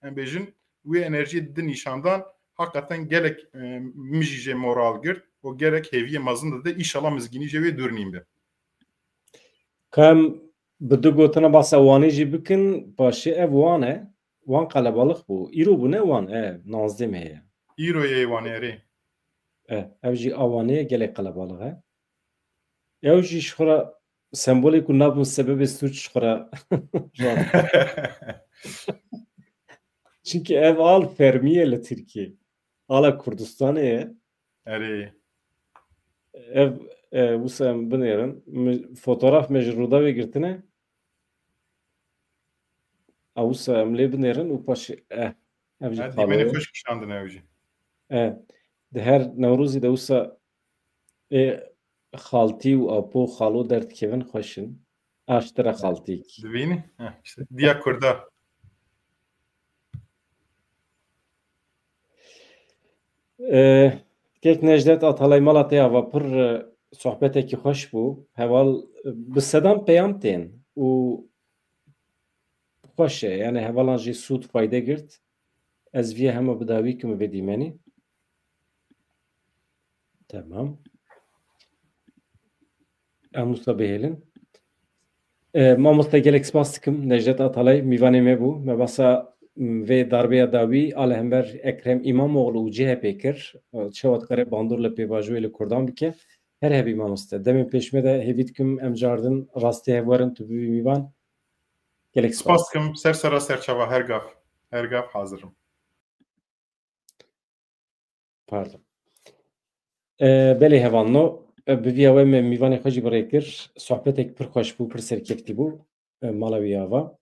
em bêjin, wê enerjiyê di nîşandan, heqeten gelek, e, min jî jê moral girt û gelek hêviyê mezin dide. Înşallah mizgînî jê wê dûr nîn be. Ka em bi du gotina basa Wanê jî bikin, paşê ev Wan e. Wan qelebalix bû. Îro bû ne Wan? E, navzdeh mehê ye. Îro yê Wanê, erê. E, ev jî a Wanê ye, gelek qelebalix e. Ew jî ji xwe re sembolê ku nabin sebebê sûc ji xwe re. Çimkî ev al fermî ye li Tirkiyê. Ala Kurdistanê ye. Erê. Ev, e, wisa em binêrin. Mi, fotograf me ji Rûdawê girtine. A wisa em lê binêrin û paşê, eh, ev jî Ha, xalo dîmenê ye. Xweş kişandin ew jî. Eh, di her Newrozî de wisa ê xaltî û apo xalo derdikevin xweş in. Aştira xaltîk. Dibînî? Heh, işte, diya Kurda. Eh, kek Necdet Atalay, mala te ava pir, eh, sohbetekî xweş bû. Heval, eh, bi sedan peyam tên û xweş e. Yani hevalan jî sûd fayde girt. Ez viya hema bi dawî kim vê dîmenî. Tamam. Em wisa bihêlin. E, mamoste, gelek spas dikim. Necdet Atalay mîvanê me bû. Me basa, m, vê darbeya dawî a li hember Ekrem Îmamoğlu û C H P kir. E, çawa dikare bandor li pêvajoyê li Kurdan bike. Her hebî mamoste. Demên pêş me de hêvî dikim em cardin rastî hev werin tu bibî mîvan. Gelek spas. Spas dikim. Ser sera ser çava her gav. Her gav hazir im. Pardon. E, belê hevalno, e, bi viya we me mîvanê xwe jî bi rê kir. Sohbetek pir xweş bû, pir serkeftî bû. E, mala wî ava.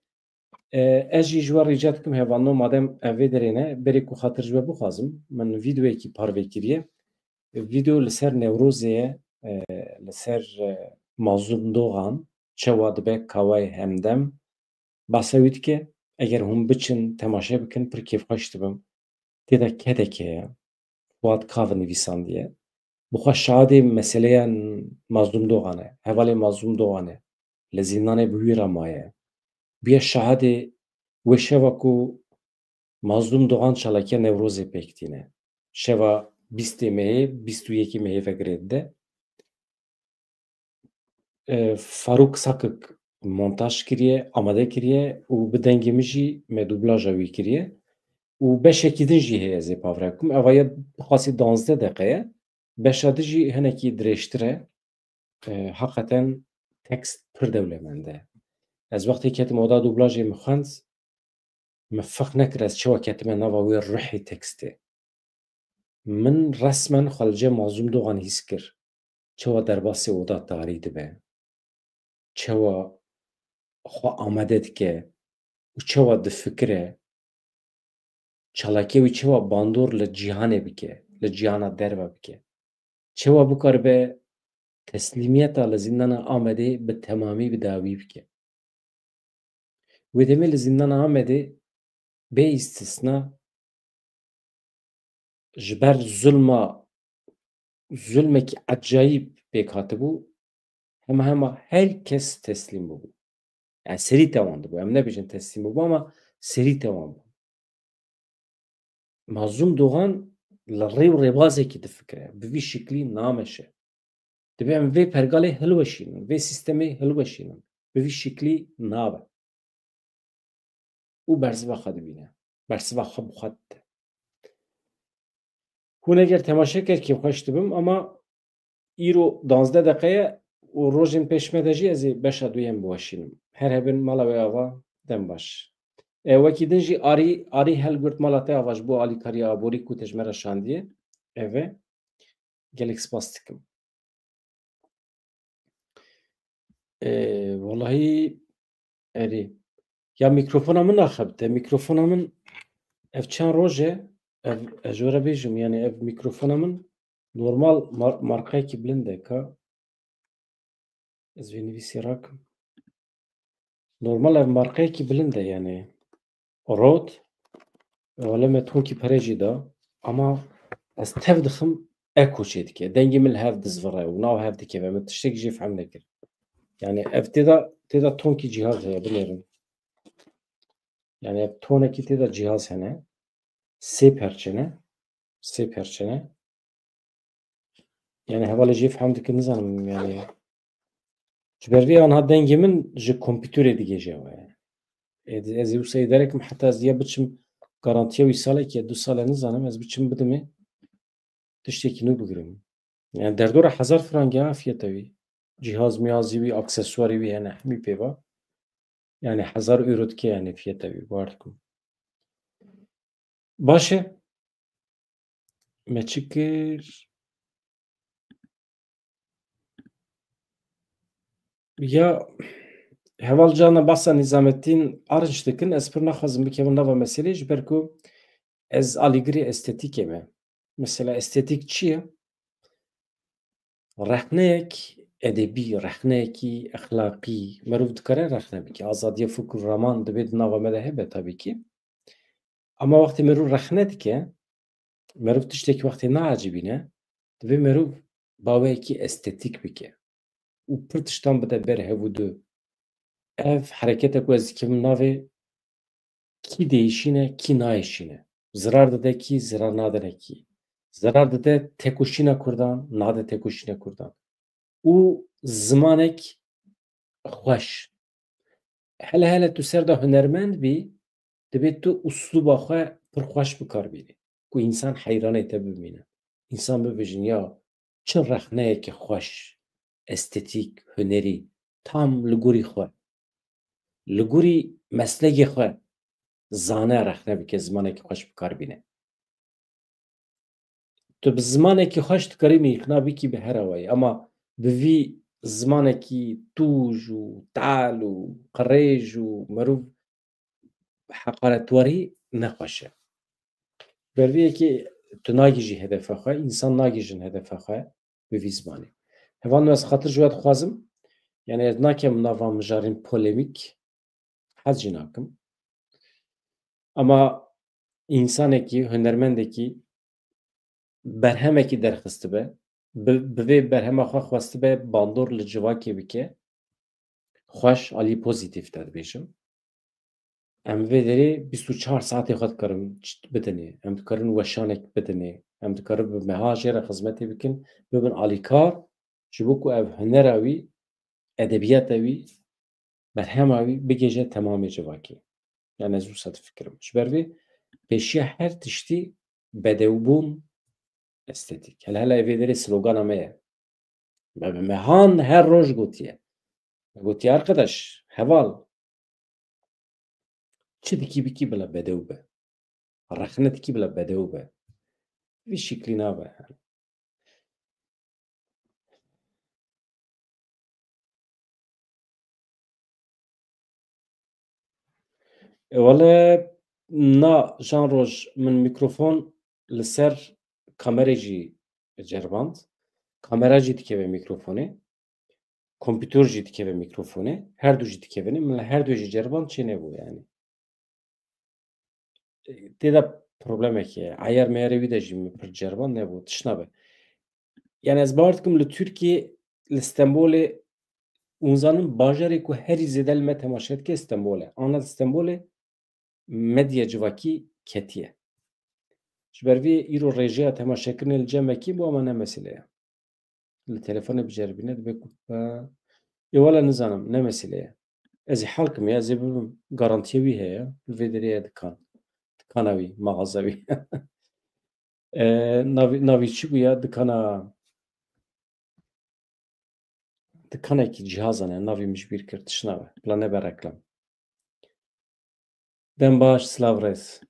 E, ez jî ji we rîca dikim hevalno, madem ev vê derê ne, berê ku xatir ji we bixwazim, min vîdeoyekî parve kiriye. Vîdeo li ser Newrozê ye, e, li ser, e, Mazlûm Dogan, çawa dibe Kawayê Hemdem, behsa wî dike. eger hûn biçin, temaşe bikin, pir kêfxweş dibim. Tê de kedek heye. Fuat Kav nivîsandiye. Bi xwe şahidê meseleya Mazlûm Dogan e. Hevalê Mazlûm Dogan e. Li zîndanê bi wî re maye. Bûye şahidê wê şeva ku Mazlûm Dogan çalakiya Newrozê pêk tîne. Şeva bîstê mehê, bîst û yekê mehê vegirê dide. E, Farûk Sakik montaj kiriye, amade kiriye û bi dengê min jî me dublaja wî kiriye. Û beşekî din jî heye, ez ê pavre bikim. Eva ye xasî danzdeh deqe ye. Beşa din jî hinekî dirêjtir e. E, heqeten tekst pir dewlemend e. Ez wextê ketim oda dublajê min xwend, min fehm nekir ez çawa ketime nava wê ruhê tekstê. Min resmen xwe li cem Mazlûm Dogan hîs kir. Çawa derbasê oda tarî dibe. Çawa xwe amade dike û çawa difikire. Çalakiya wî çawa bandor li cîhanê bike, li cîhana derve bike. Çawa bikaribe teslîmiyeta li zîndana Amedê bi temamî bi dawî bike. Wê demê li zîndana Amedê bê îstisna ji ber zulma, zulmekî ecayîb pêk hatibû, hema hema her kes teslîm bûbû. Yani serî tewan dibû. Em nebêjin teslîm bûbû ama serî tewan bû. Mazlûm Dogan li rê û rêbazekî difikire. Bi vî şiklî nameşe. Divê em vê pergalê hilweşînin, vê sîstemê hilweşînin. Bi vî şiklî nabe. Û bersiva xwe dibîne. Bersiva xwe bi xwe dide. Hûn eger temaşe kir kêfxweş dibim, ama îro danzdeh deqe ye û rojên pêş me de jî ez ê beşa duyem biweşînim. Her hebin mala we ava, dem baş. E, wekî din jî Arî, Arî helgirt mala te ava ji bo alîkariya aborî ku te ji me re şandiye. Ev e. Gelek spas dikim. E, welahî erê. Ya mîkrofona min naxebite. Mîkrofona min ev çend roj e. Ev, ez ji we re bêjim, yani ev mîkrofona min normal mar-, markayekî bilind e ka. Ez vê nivîsê rakim. Normal ev markayekî bilind e yani. Rode, wele me tonkî pere jî da. Ama ez tev dixim eko çêdike. Dengê min li hev dizvire û nav hev dikeve. Min tiştekî jê fehm nekir. Yani ev tê de, tê de tonkî cîhaz heye, binêrin. Yani ev tonekî tê de cîhaz hene. Sê perçe ne. Sê perçe ne. Yani hevalê jê fehm dikin, nizanim yani. Ji ber vê anha dengê min ji kompîterê digêje we. Ê, ez ê wisa êdare kim heta ez diya biçim garantiya wî salekê, du sale nizanim, ez biçim bidimê tiştekî nû bigirim. Yani derdora hezar frank ya fiyata wî. Cihaz mihazî wî, aksesuarê wî hene, hemî pê va. Yani hezar euro dike yani fiyata wî, bar dikim. Baş e. Me çi kir? Ya, heval cana basa Nizamettin Arınç dikin, ez pir naxwazim bikevim nava meselê, ji ber ku ez alîgirê estetîkê me. Mesela estetîk çi ye? Rexneyek edebî, rexneyekî exlaqî, merov dikare rexne bike. Azadiya fikr û raman divê di nava me de hebe tabii ki. Ama wextê merov rexne dike, merov tiştekî wextê naecibîne, divê merov baweyekî estetîk bike. Û pir tiştan bide ber hev û du. Ev herekete ku ez dikim navê kî değişîne, kî nayêşîne. Zirar dide kî, zirar nadine kî. Zirar dide tekoşîna Kurdan, nade tekoşîna Kurdan. Û zimanek xweş. Hele hele tu ser de hunermend bî, divê tu uslûba xwe pir xweş bi kar bînî. Ku însan heyranê te bimîne. Însan bibêjin, ya çi rexneyeke xweş, estetîk, hunerî, tam li gorî xwe. Li gorî meslekê xwe zane rexne bike, zimanekî xweş bi kar bîne. Tu bi zimanekî xweş dikarî îqna bikî bi her awayî, ama bi vî zimanekî tûj û tal û qirêj û merov heqaretwarî ne xweş e. Ber vê yekê tu nagihîjî hedefa xwe, însan nagihîjin hedefa xwe bi vî zimanê. Hevalno, ez xatir ji we dixwazim, yani ez nakem nava mijarên polemîk, hez jî nakim. Ama însanekî, hunermendekî berhemekî derxistibe, bi, bi vê berhema xwe xwestibe bandor li civakê bike, xweş, alî pozîtîf te dibêjim. Em vê derê bîst û çar saetê xwe dikarin bidinê, em dikarin weşanek bidinê, em dikarin bi meha jê re xizmetê bikin, bibin alîkar, ji bo ku ev hunera wî, edebiyata wî, berhema wî bigêje temamê civakê. Yani ez wisa difikirim. Ji ber vê pêşiya her tiştî bedewbûn estetîk. Hele hele vê derê slogana me ye. Me bi mehan her roj gotiye. Me gotiye, arkadaş, heval, çi dikî bikî bila bedew be. Rexne dikî bila bedew be. Vî şiklî nabe. E, wele na, Jan Roj, min mîkrofon li ser kamerê jî ceriband. Kamera jî dikeve mîkrofonê. Kompîtor jî dikeve mîkrofonê. Her du jî dikevin. Min li her du jî ceriband, çê nebû yani. E, tê de problemek heye. Eyar meyarê wî de jî min pir ceriband, nebû. Tişt nabe. Yani ez bawer dikim li Tirkiyê, li Stenbolê, hûn zanin bajarê ku herî zêde li me temaşe dike Stenbol e. Ana li Stenbolê medya civakî ketiye. Ji ber vê îro rêjeya temaşekirinê li cem me kêm bû, ama ne mesele ye. Li telefonê biceribîne dibe ku, e, ê wele nizanim, ne mesele ye. Ez ê hal kim ya, ez ê bibim, garantiya wî heye, li vê derê ye dikan. Dikana wî, maxaza wî. E, navî, navî çi bû ya? Dikana, dikanekî cihazan e, navî min ji bîr kir, tişt nabe. Bila nebe reklam. Dem baş, silav rêz.